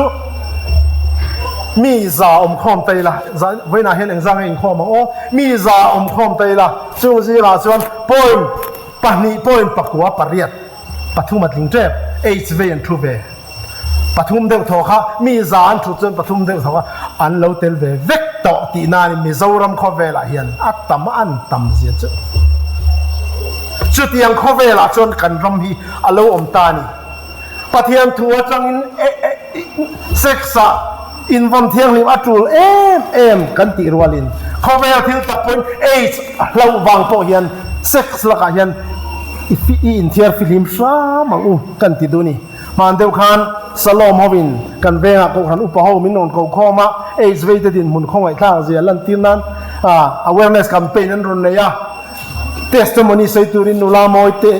mi za awm khawm ta ila, vawiinah hian engzah nge inkhawm ang aw, mi za awm khawm ta ila, chung zingah chuan point pahnih point pakua pariat pathum a tling tep, AIDS vei an thu ve. Pathum deuh thaw kha mi za an thut chuan pathum deuh thaw kha an lo tel ve vek tawh tih nain Mizoram khawvelah hian a tam an tam zia chu. Chutiang khawvelah chuan kan ram hi a lo awm ta a ni. Pathian thu atangin sex-ah invawn thianghlim a tul em em kan tih rualin khawvel thil tak pawhin AIDS hlauh vang pawh hian sex lakah hian i inthiar fihlim hram ang u kan ti duh a ni. Hman deuh khan Salom hovin kan vengah Kohhran upa ho min rawn ko khawm a, AIDS veite dinhmun khawngaihthlak zia lantir nan awareness campaign an rawn nei a, testimony sawi turin nula mawi te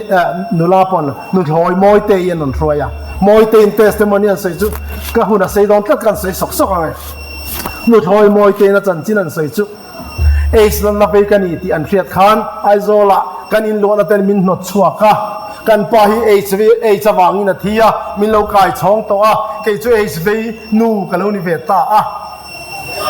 nula pawh an nuthlawi mawi te hi an rawn hruai a, mawi tein testimony an sawi chu ka hun a sei dawn tlat ka an sawi sawk sawk ang e, nuthlawi mawi tein a chanchin an sawi chu. AIDS lanna vei ka ni tih an hriat khan Aizawlah kan inluahna ten min hnawt chhuak a, kan pa hi AIDS AIDS avangin a thi a, min lo kai chhawng tawh a, kei chu AIDS vei nu ka lo ni ve ta a.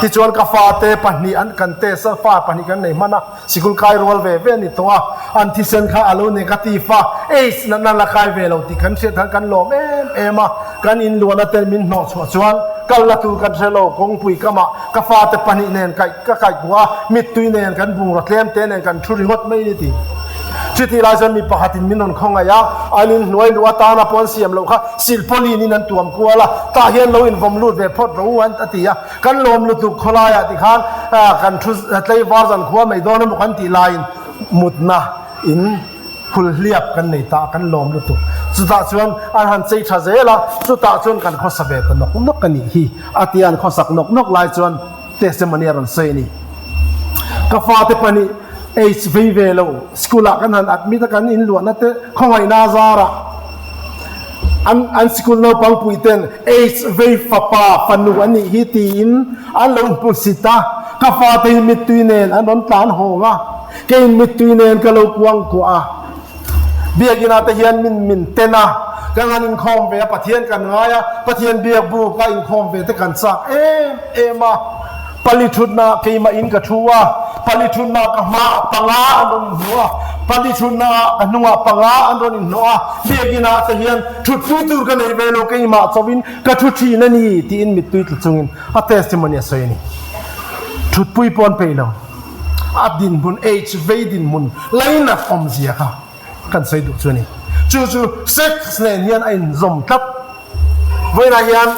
Tichuan ka fate pahnih an kan test a, fa pahnih kan nei hman a, sikul kai rual ve ve a ni tawh a, an thisen kha a lo negative a, AIDS natna la kai ve lo tih kan hriat khan kan lawm em em a, kan inluahna ten min hnawh chhuah chuan kal la tur kan hre lo, kawngpui kamah Ka fate pahnih nen kaih ka kaih kuah a, mittui nen kan bungraw tlem te nen kan thu ringawt mai a ni ti. Chutih lai chuan mi pakhatin min rawn khawngaih a, an inhnuai luh atana pawh an siam loh kha silpawlin in an tuam kual a, tah hian lo invawm lut ve phawt rawh u an a ti a, kan lawm lutuk khawlaiah tikhan kan thu tleivar zan khua mai dawn emaw kan tih laiin mutna in Phulhliap kan nei ta a, kan lawm lutuk. Chutah chuan an han chei tha zel a, chutah chuan kan khawsa ve ta nawk nawk a nih hi a ti a, an khawsak nawk nawk lai chuan testimony a rawn sawi a ni. Ka fate pahnih age vei ve lo, school ah kan han admit a, kan inluahna te khawngaihna a zarah an an sikul naupang pui ten age vei fapa fanu a nih hi tiin an lo hmusit a, ka fate hi mittui nen an rawn tlan hawng a. Kei mittui nen ka lo kuang kuah a, Biakinn ah te hian min min ten a, kan han inkhawm ve a, Pathian kan ngai a, Pathian biak buk a inkhawm ve te kan chak em em a, pali thutna ah keimah in ka thu a, pali thutna ah ka hma ah panga an rawn inhnuh a, pali thutna ah ka hnung ah panga an rawn inhnuh a, Biakinn ah te hian thutpui tur ka nei ve lo, keimah chauhin ka thu thin a ni tiin mittui tla chungin a testimony a sawi a ni. Thutpui pawh an peih lo. A dinhmun age vei dinhmun lainat awmzia kha kan sawi duh chu a ni. Chu chu sex nen hian a inzawm tlat. Vawiinah hian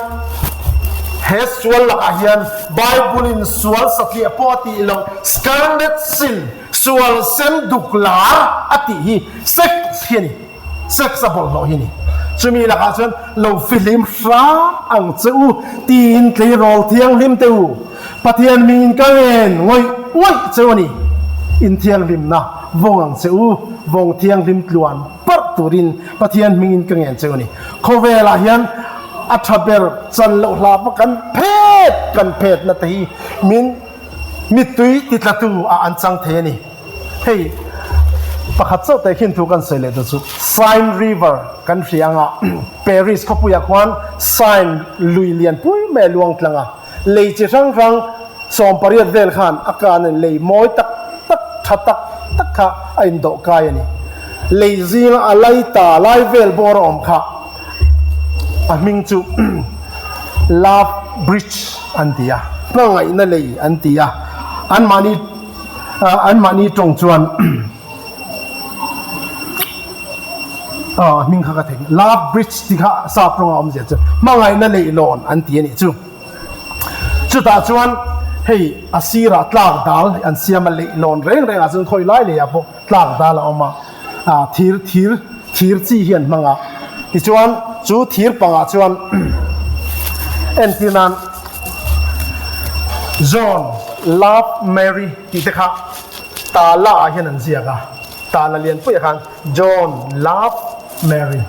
he sual lakah hian Bible in sual satliah pawh a tih loh scarlet sin, sual sen duk lar a tih hi sex hi a ni. Sex a bawlhhlawh hi ni. Chumi lakah chuan lo fihlim hram ang che u tiin tleirawl thianghlim te u, Pathian mingin ka ngen ngawih ngawih che u a ni. In thianghlimna vawng ang che u, vawng thianghlim tluan parh turin Pathian hmingin ka ngen che u a ni. Khawvelah hian a tha ber chan loh hlapa kan phet kan phetna te hi min mittui titlatu ah an chang thei a ni. Hei. Pakhat chauh teh khin thu kan sawi leh ta chu Seine River kan hria anga Paris khawpuiah khuan Seine lui lian pui mai a luang tlang a, lei chi hrang hrang 18 vel khan a kan in lei mawi tak tak tha tak tak kha a indawh kai a ni. Lei zinga a lai ta lai vel bawr a awm kha a hming chu Love Bridge an ti a, hmangaihna lei an ti a, anmahni anmahni tawng chuan a hming kha ka thei Love Bridge tih kha sap rawnga awmzia chu hmangaihna leihlawn an ti a nih chu. Chutah chuan hei a sirah tlak dal an siam a, leihlawn reng rengah chuan khawi lai leiah pawh tlak dal a awm a, ah thir thir thir chi hi an hmang a, tichuan chu thir pangah chuan entir nan John love Mary tih te kha tala ah hian an ziak a, tala lianpuiah khan John love Mary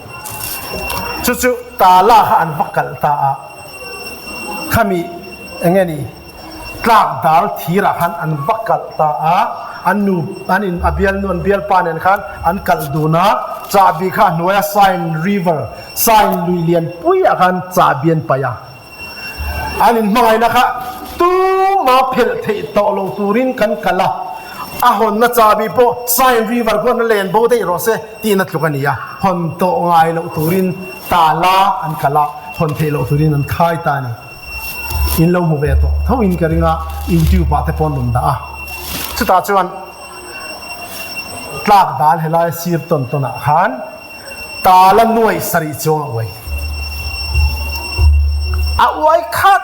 chu chu tala kha an va kalh ta a. Khami eng nge ni tlak dal thirah khan an va kalh ta a, an nu an in a bialnu an bialpa nen khan an kalh dun a, chahbi kha a hnuaia Seine River, Seine lui lian puiah khan chahbi an paih a, an inhmangaihna kha tuma phelh theih tawh lo turin kan kalh a, a hawnna chahbi pawh Seine River khuan a len bo daih rawh se tihna tluk a ni a, hawn tawh ngai loh turin tala an kalh a. Hawn theih loh turin an khai ta a ni. In lo hmu ve tawh tho in ka ring a, YouTube ah te pawh an rawn dah a. Chutah chuan tlak dal helai sir tawn tawn ah khan tala nuai sarih chuang a uai. A uai khat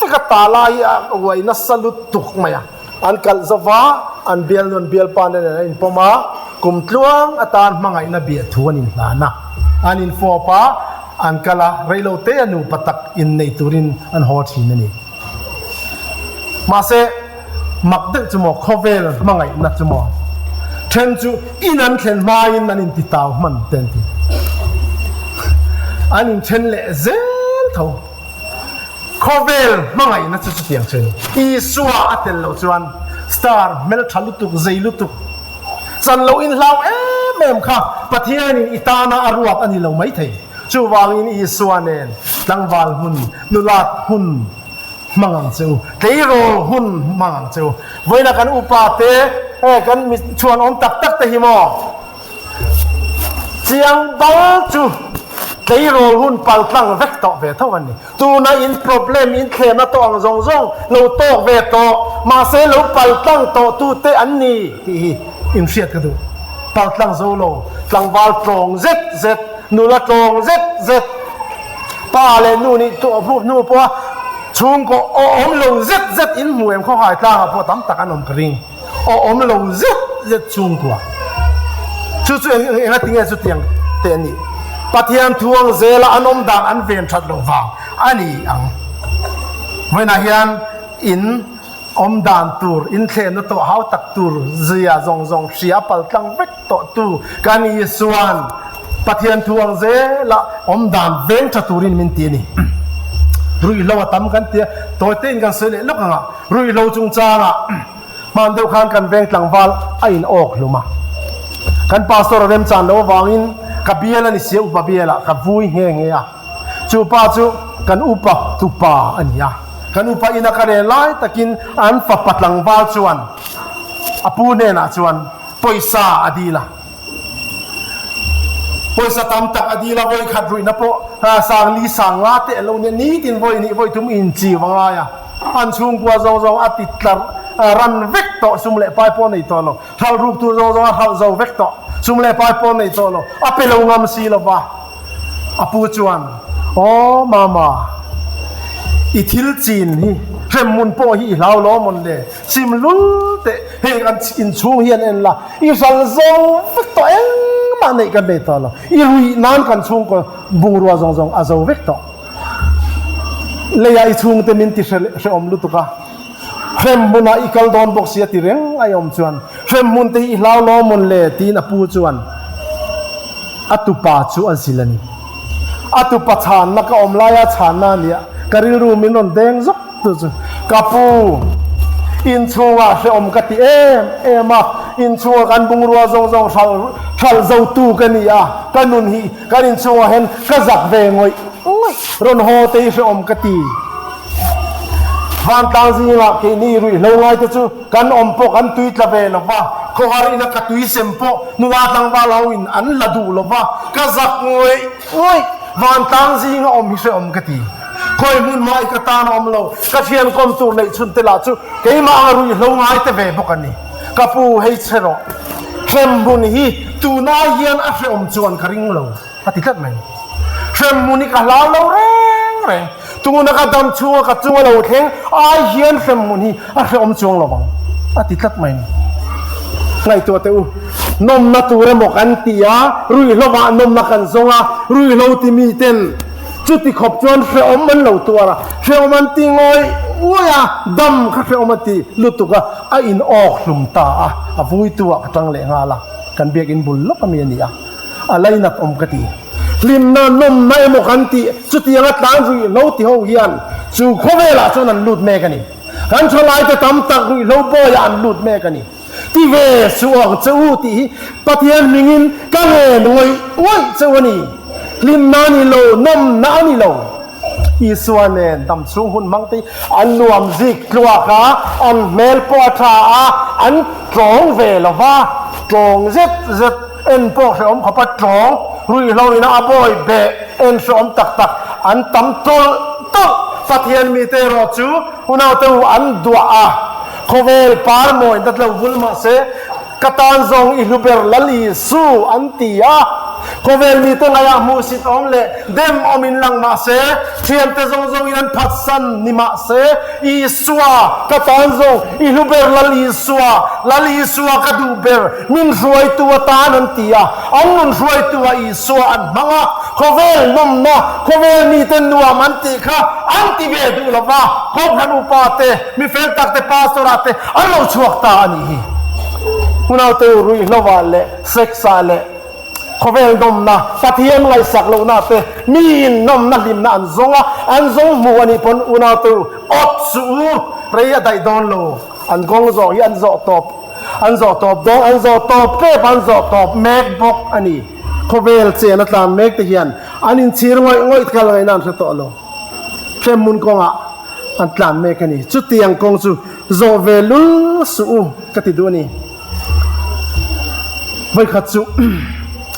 vek a, tala hi a uai nasa lutuk mai a. An kalh zova, an bialnu an bialpa nen an inpawm a, kum tluang atan hmangaihna biahthu an inhlan a, an infawp a, an kal a, reilo te a nupa tak innei turin an haw thin a ni. Mahse, mak deuh chu maw, khawvel hmangaihna chu maw, then chu in an thlen hmain an intitau hman te an ti. An inthen leh zel tho. Khawvel hmangaihna chu chutiang chu a ni. Isua a tel loh chuan star hmeltha lutuk, zei lutuk, chan loh inhlau em em kha Pathianin i tana a ruat a ni lo maithei. Chuvangin Isua nen tlangval hun, nulat hun hmang ang che u, tleirawl hun hmang ang che u. Vawiina kan upa te, kan mi chhuanawm tak tak te hi maw? Chiang bal chu tleirawl hun pal tlang vek tawh ve tho an ni. Tuna in problem in thlemna tawh ang zawng zawng lo tawk ve tawh, mahse lo pal tlang tawh tu te an ni tih hi in hriat ka duh. Pal tlang zo lo, tlangval tlawng zet zet, nula tlawng zet zet, pa leh nu nih tawh hnu pawha chhungkaw awm lo zet zet in hmu em khawhai tlangah pawh tam tak an awm ka ring. Aw awm lo zet zet chhungkua. Chu chu eng eng ati nge chutiang te an nih? Pathian thuang zela an awm dan an ven that loh vang a ni ang. Vawiinah hian in awm dan tur, in thlenna tawh hau tak tur zia zawng zawng hria pal tlang vek tawh tu kan Isuan Pathian thuang zela awm dan veng tha turin min ti a ni. Ruihhlo a tam kan tia, tawi tein kan sawi leh lawk ang a, ruihhlo chungchangah Hman deuh khan kan veng tlangval a in awk hlum a. Kan pastor a remchan loh avangin ka bial a ni sia upa bialah ka vui nghe nghe a. Chu pa chu kan upa tupa a ni a. Kan upa ina ka rel lai takin an fapa tlangval chuan a pu hnenah chuan pawisa a dil a. Pawisa tam tak a dil a, vawi khat ruihna pawh sang li sang nga te a lo nia, nitin vawi hnih vawi thum inchiu a ngai a, an chhungkua zawng zawng a ti tlar ran vek tawh, sum leh pai pawh nei tawh lo, hralh ruk tur zawng zawng a hralh zo vek tawh, sum leh pai pawh nei tawh lo, a pe lo ngam si lo va. A pu chuan, Aw mama, i thil chin hi hremhmun pawh hi i hlau lo mawn le? Sim lul teh, hei kan inchhung hian en la, i hral zo vek tawh engmah neih kan nei tawh lo, i ruih nan kan chhungkaw bungrua zawng zawng a zo vek tawh. Leiah i chhungte min ti hrehawm lutuk a, hremhmunah i kal dawn bawk si a ti reng a i awm chuan, hremhmun te hi i hlau lo mawn le tiin a pu chuan a tupa chu a zil a ni. A tupa chhanna ka awm laia chhanna a nia, ka rilru min rawn deng zawk. Chu chu ka pu, inchhungah hrehawm ka ti em em a. Inchhunga kan bungrua zawng zawng hral hral zotu ka ni a, ka nun hi kan inchhungah hian ka zak ve ngawih ngawih. Rawn haw te hi hrehawm ka ti. Vantlang zingah keini ruihhlo ngaite chu kan awm pawh kan tui tla ve lo va, khawhar ina ka tui sem pawh nula tlangval ho in an la duh lo va, ka zak ngawih ngawih. Vantlang zinga awm hi hrehawm ka ti. Khawi hmun mah i ka tan a awm lo, ka thian kawm tur neih chhun te lah chu keimah anga ruihhlo ngai te ve bawk a ni. Ka pu hei chhe rawh, hremhmun hi tunai hian a hrehawm chuan ka ring lo, a ti tlat mai. Hremhmun hi ka hlau lo reng reng, tuna ka dam chhunga ka chunga lo thleng ai hian hremhmun hi a hrehawm chuang lo vang, a ti tlat mai. Ngaihtuah teh u, nawmna tur emaw kan ti a, ruihhlovah nawmna kan zawng a, ruihhlo ti miten Chuti khawp chuan hrehawm an lo tuar a, hrehawm an ti ngawih ngawih a, dam kha hrehawm a ti lutuk a, a in awk hlum ta a, a vuitu ah ka tang leh nghal a, kan biakin bul lawk ami a ni a, a lainat awm ka ti. Hlimna, nawmna emaw kan tih chutiang a tlan ruihhlo ti ho hian chu khawvelah chuan an lut mek a ni. Kan thalaite tam tak ruihhlo bawiah an lut mek a ni. Ti ve suh ang che u tih hi Pathian hmingin ka ngen ngawih ngawih che u a ni. Hlimna a ni lo, nawmna a ni lo. Isua nen dam chhung hun hmang te hi an nuam zik tluak a, an hmel pawh a tha a, an tlawng ve lo va, tlawng zet zet en pawh hrehawm khawp a tlawng, ruihhlo ina a bawi beh en hrehawm tak tak an tam tawlh tawlh. Pathian mite erawh chu unaute u an duah a. Khawvel par mawi dat lo vul mah se, ka tan zawng i hlu ber Lal Isu an ti a. Khawvel mite ngaihah hmuhsit awm leh dem awm in lang mah se, thiante zawng zawngin an phatsan ni mah se, Isua, ka tan zawng i hlu ber Lal Isua, Lal Isua ka duh ber, min hruaitu atan an ti a. An nun hruaitu ah Isua an hmang a, khawvel nawmna, khawvel mite nuam an tih kha an ti ve duh lo va, Kohhran upa te, Mi fel tak te pastor ah te an lo chhuak ta a nih hi. Unaute u ruihhlo ah leh sex ah leh khawvel nawmna, Pathian ngaihsak lohna te mi in nawmna hlimna an zawng a, an zawng hmu a nih pawn unaute u awt suh u, rei a daih dawn lo. An kawng zawh hi an zawh tawp, an zawh tawp dawn, an zawh tawp tep, an zawh tawp mek bawk a ni. Khawvel chen a tlan mek te hian an inchhir ngawih ngawih kal ngaihna an hre tawh lo. Hremhmun kawngah an tlan mek a ni. Chutiang kawng chu zawh ve lul suh u ka ti duh a ni. Vawikhat chu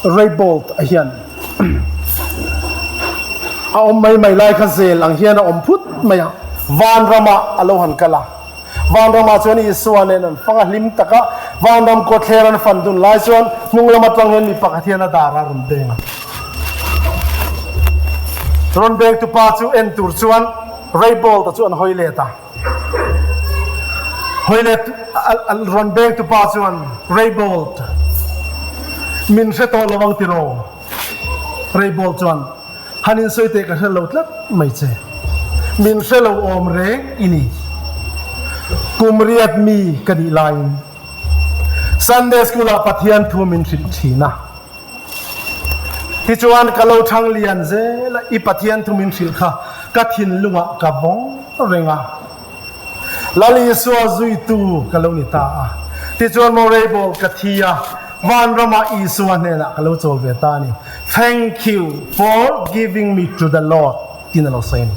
Raybold a hian a awm mai mai lai kha zel ang hian a awm phut mai a, vanramah a lo han kal a. Vanramah chuan Isua nen an fang a, hlim taka vanram kawtthler an fan dun lai chuan hnung lam atang hian mi pakhat hian a dar a rawn beng a. Rawn bengtu pa chu en tur chuan Raybold-a chu an hawi let a. Hawi let rawn bengtu pa chuan Raybold, min hre tawh lo ang tiraw? Raybold chuan Han insawi teh ka hre lo tlat mai che. Min hre lo awm reng i ni. Kum riat mi ka nih laiin Sunday School ah Pathian thu min hrilh thin a. Tichuan ka lo thang lian zel a, i Pathian thu min hrilh kha ka thinlungah ka vawng reng a. Lal Isua zuitu ka lo ni ta a. Tichuan Moreibawr ka thi a, vanramah Isua hnenah ka lo chawl ve ta a ni. Thank you for giving me to the Lord tiin a lo sawi a ni.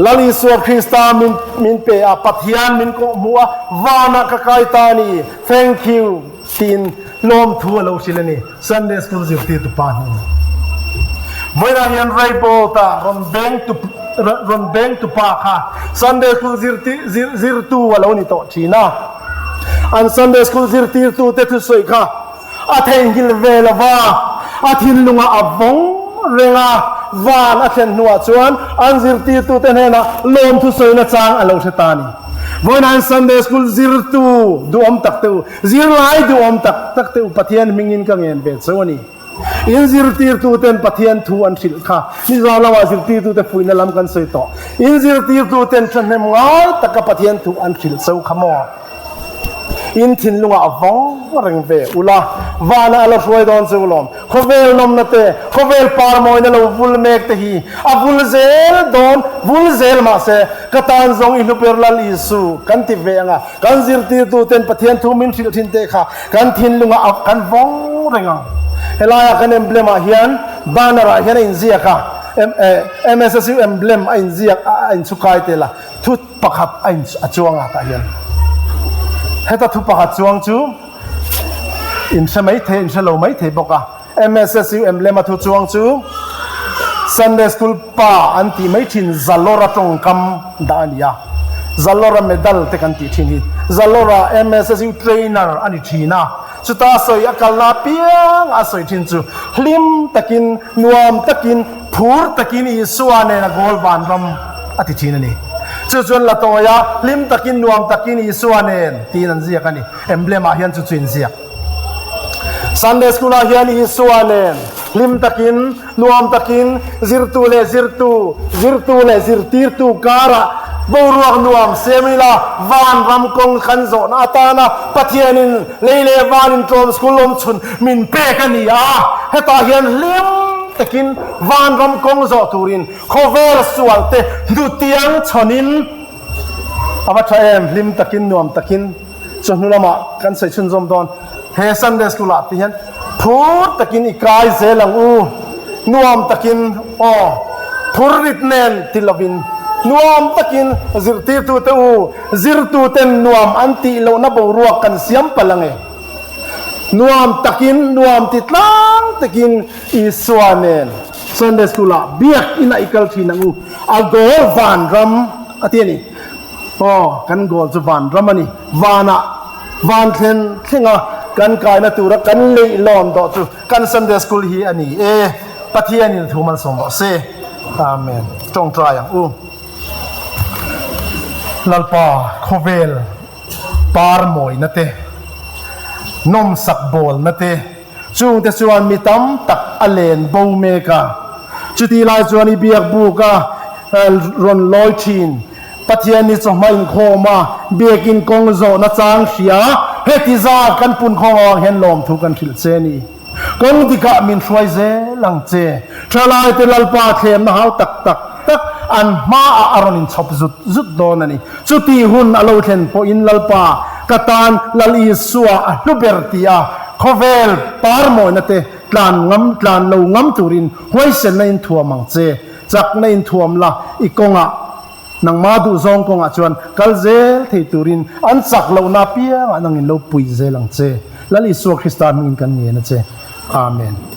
Lal Isua Krista min min pe a, Pathian min kawhhmuh a, vanah ka kai ta a ni. Thank you tiin lawmthu a lo hrilh a ni. Sunday School zirtirtu pa hnenah. Vawiinah hian Raybolt-a rawn beng tu rawn beng tu pa kha Sunday School zirtir zir zirtu a lo ni tawh thin a. An Sunday School zirtirtute thusawi kha a theihnghilh ve lo va, a thinlungah a vawng reng a, van a thlen hnuah chuan an zirtirtute hnenah lawm thusawina chang a lo hre ta a ni. Vawiinah hian Sunday School zirtu duhawm tak te u, Zirlai duhawm tak tak te u Pathian hmingin ka ngen ve cheu a ni. In zirtirtuten Pathian thu an hrilh kha nizan lamah zirtirtute fuihna lam kan sawi tawh. In zirtirtuten thahnem ngai taka Pathian thu an hrilh cheu kha maw? In thinlungah a vawng reng ve ula. Vanah a la hruai dawn chu lawm. Khawvel nawmna te, khawvel par mawina lo vul mek te hi a vul zel dawn, vul zel mahse ka tan zawng i hluper Lal Isu kan ti ve ang a, kan zirtirtu ten Pathian thu min hrilh thin te kha kan thinlungah a kan vawng reng ang. Helaia kan emblem ah hian banner ah hian a inziak a, MSSU emblem a inziak a inchhukai tel a, thu pakhat a in a chuang a tah hian. Heta thu pakhat chuang chu in hre mai thei in hre lo mai thei bawk a. MSSU emblem a thu chuang chu Sunday School pa an tih mai thin Zalawra tawngkam dah a ni a. Zalawra medal te kan tih thin hi Zalawra MSSU trainer a ni thin a. Chuta a sawi a kalna apiang a sawi thin chu hlim takin, nuam takin, phur takin Isua nen a goal vanram a ti thin a ni. Chu chuan la tawi a, hlim takin, nuam takin Isua nen tiin an ziak a ni. Emblem ah hian chu chu inziak. Sunday School ah hian Isua nen hlim takin, nuam takin zirtu leh zirtu, zirtu leh zirtirtu karah boruak nuam siam ila vanram kawng kan zawhna atana Pathianin lei leh van intlawm school awm chhun min pek a ni a. Hetah hian hlim takin vanram kawng zawh turin khawvel sualte hnutiang chhawnin A va tha em, hlim takin nuam takin chawhnu lamah kan sawi chhunzawm dawn. He Sunday School ah te hian phur takin i kai zel ang u, nuam takin aw, phur rit nen ti lovin nuam takin zirtirtute u, zirtuten nuam an tih lohna boruak kan siam palh ang e. Nuam takin, nuam ti tlang takin Isua nen Sunday School ah biak inah i kal thin ang u, a goal vanram a ti a ni. Aw, kan goal chu vanram a ni. Vanah van thlen thlenga kan kaina tura kan leih lawn dawh chu kan Sunday School hi a ni e. Pathianin thu malsawm rawh se. Amen. Tawngtai ang u. Lalpa khawvel par mawina te, nawmsak bawlna te, Chungte chuan mi tam tak a len bo mek a. Chutih lai chuan i biak buk a rawn lawi thin. Pathian ni chawhma inkhawm a, biakin kawng zawhna chang hria, heti zat kan pun khawng avang hian lawmthu kan hrilh che ni. Kawng dikah min hruai zel ang che. Thalaite Lalpa thlemna hau tak tak tak an hmaah a rawn inchhawp zut zut dawn a ni. Chuti hun a lo thlen pawhin Lalpa ka tan Lal Isua a hlu ber ti a, khawvel par mawina te tlan ngam tlan lo ngam turin huaisenna in thuam ang che, chakna in thuam la i kawngah nangma duhzawng kawngah chuan kal zel thei turin an chak lohna apiangah nangin lo pui zel ang che. Lal Isua Krista hmingin kan ngen a che. Amen.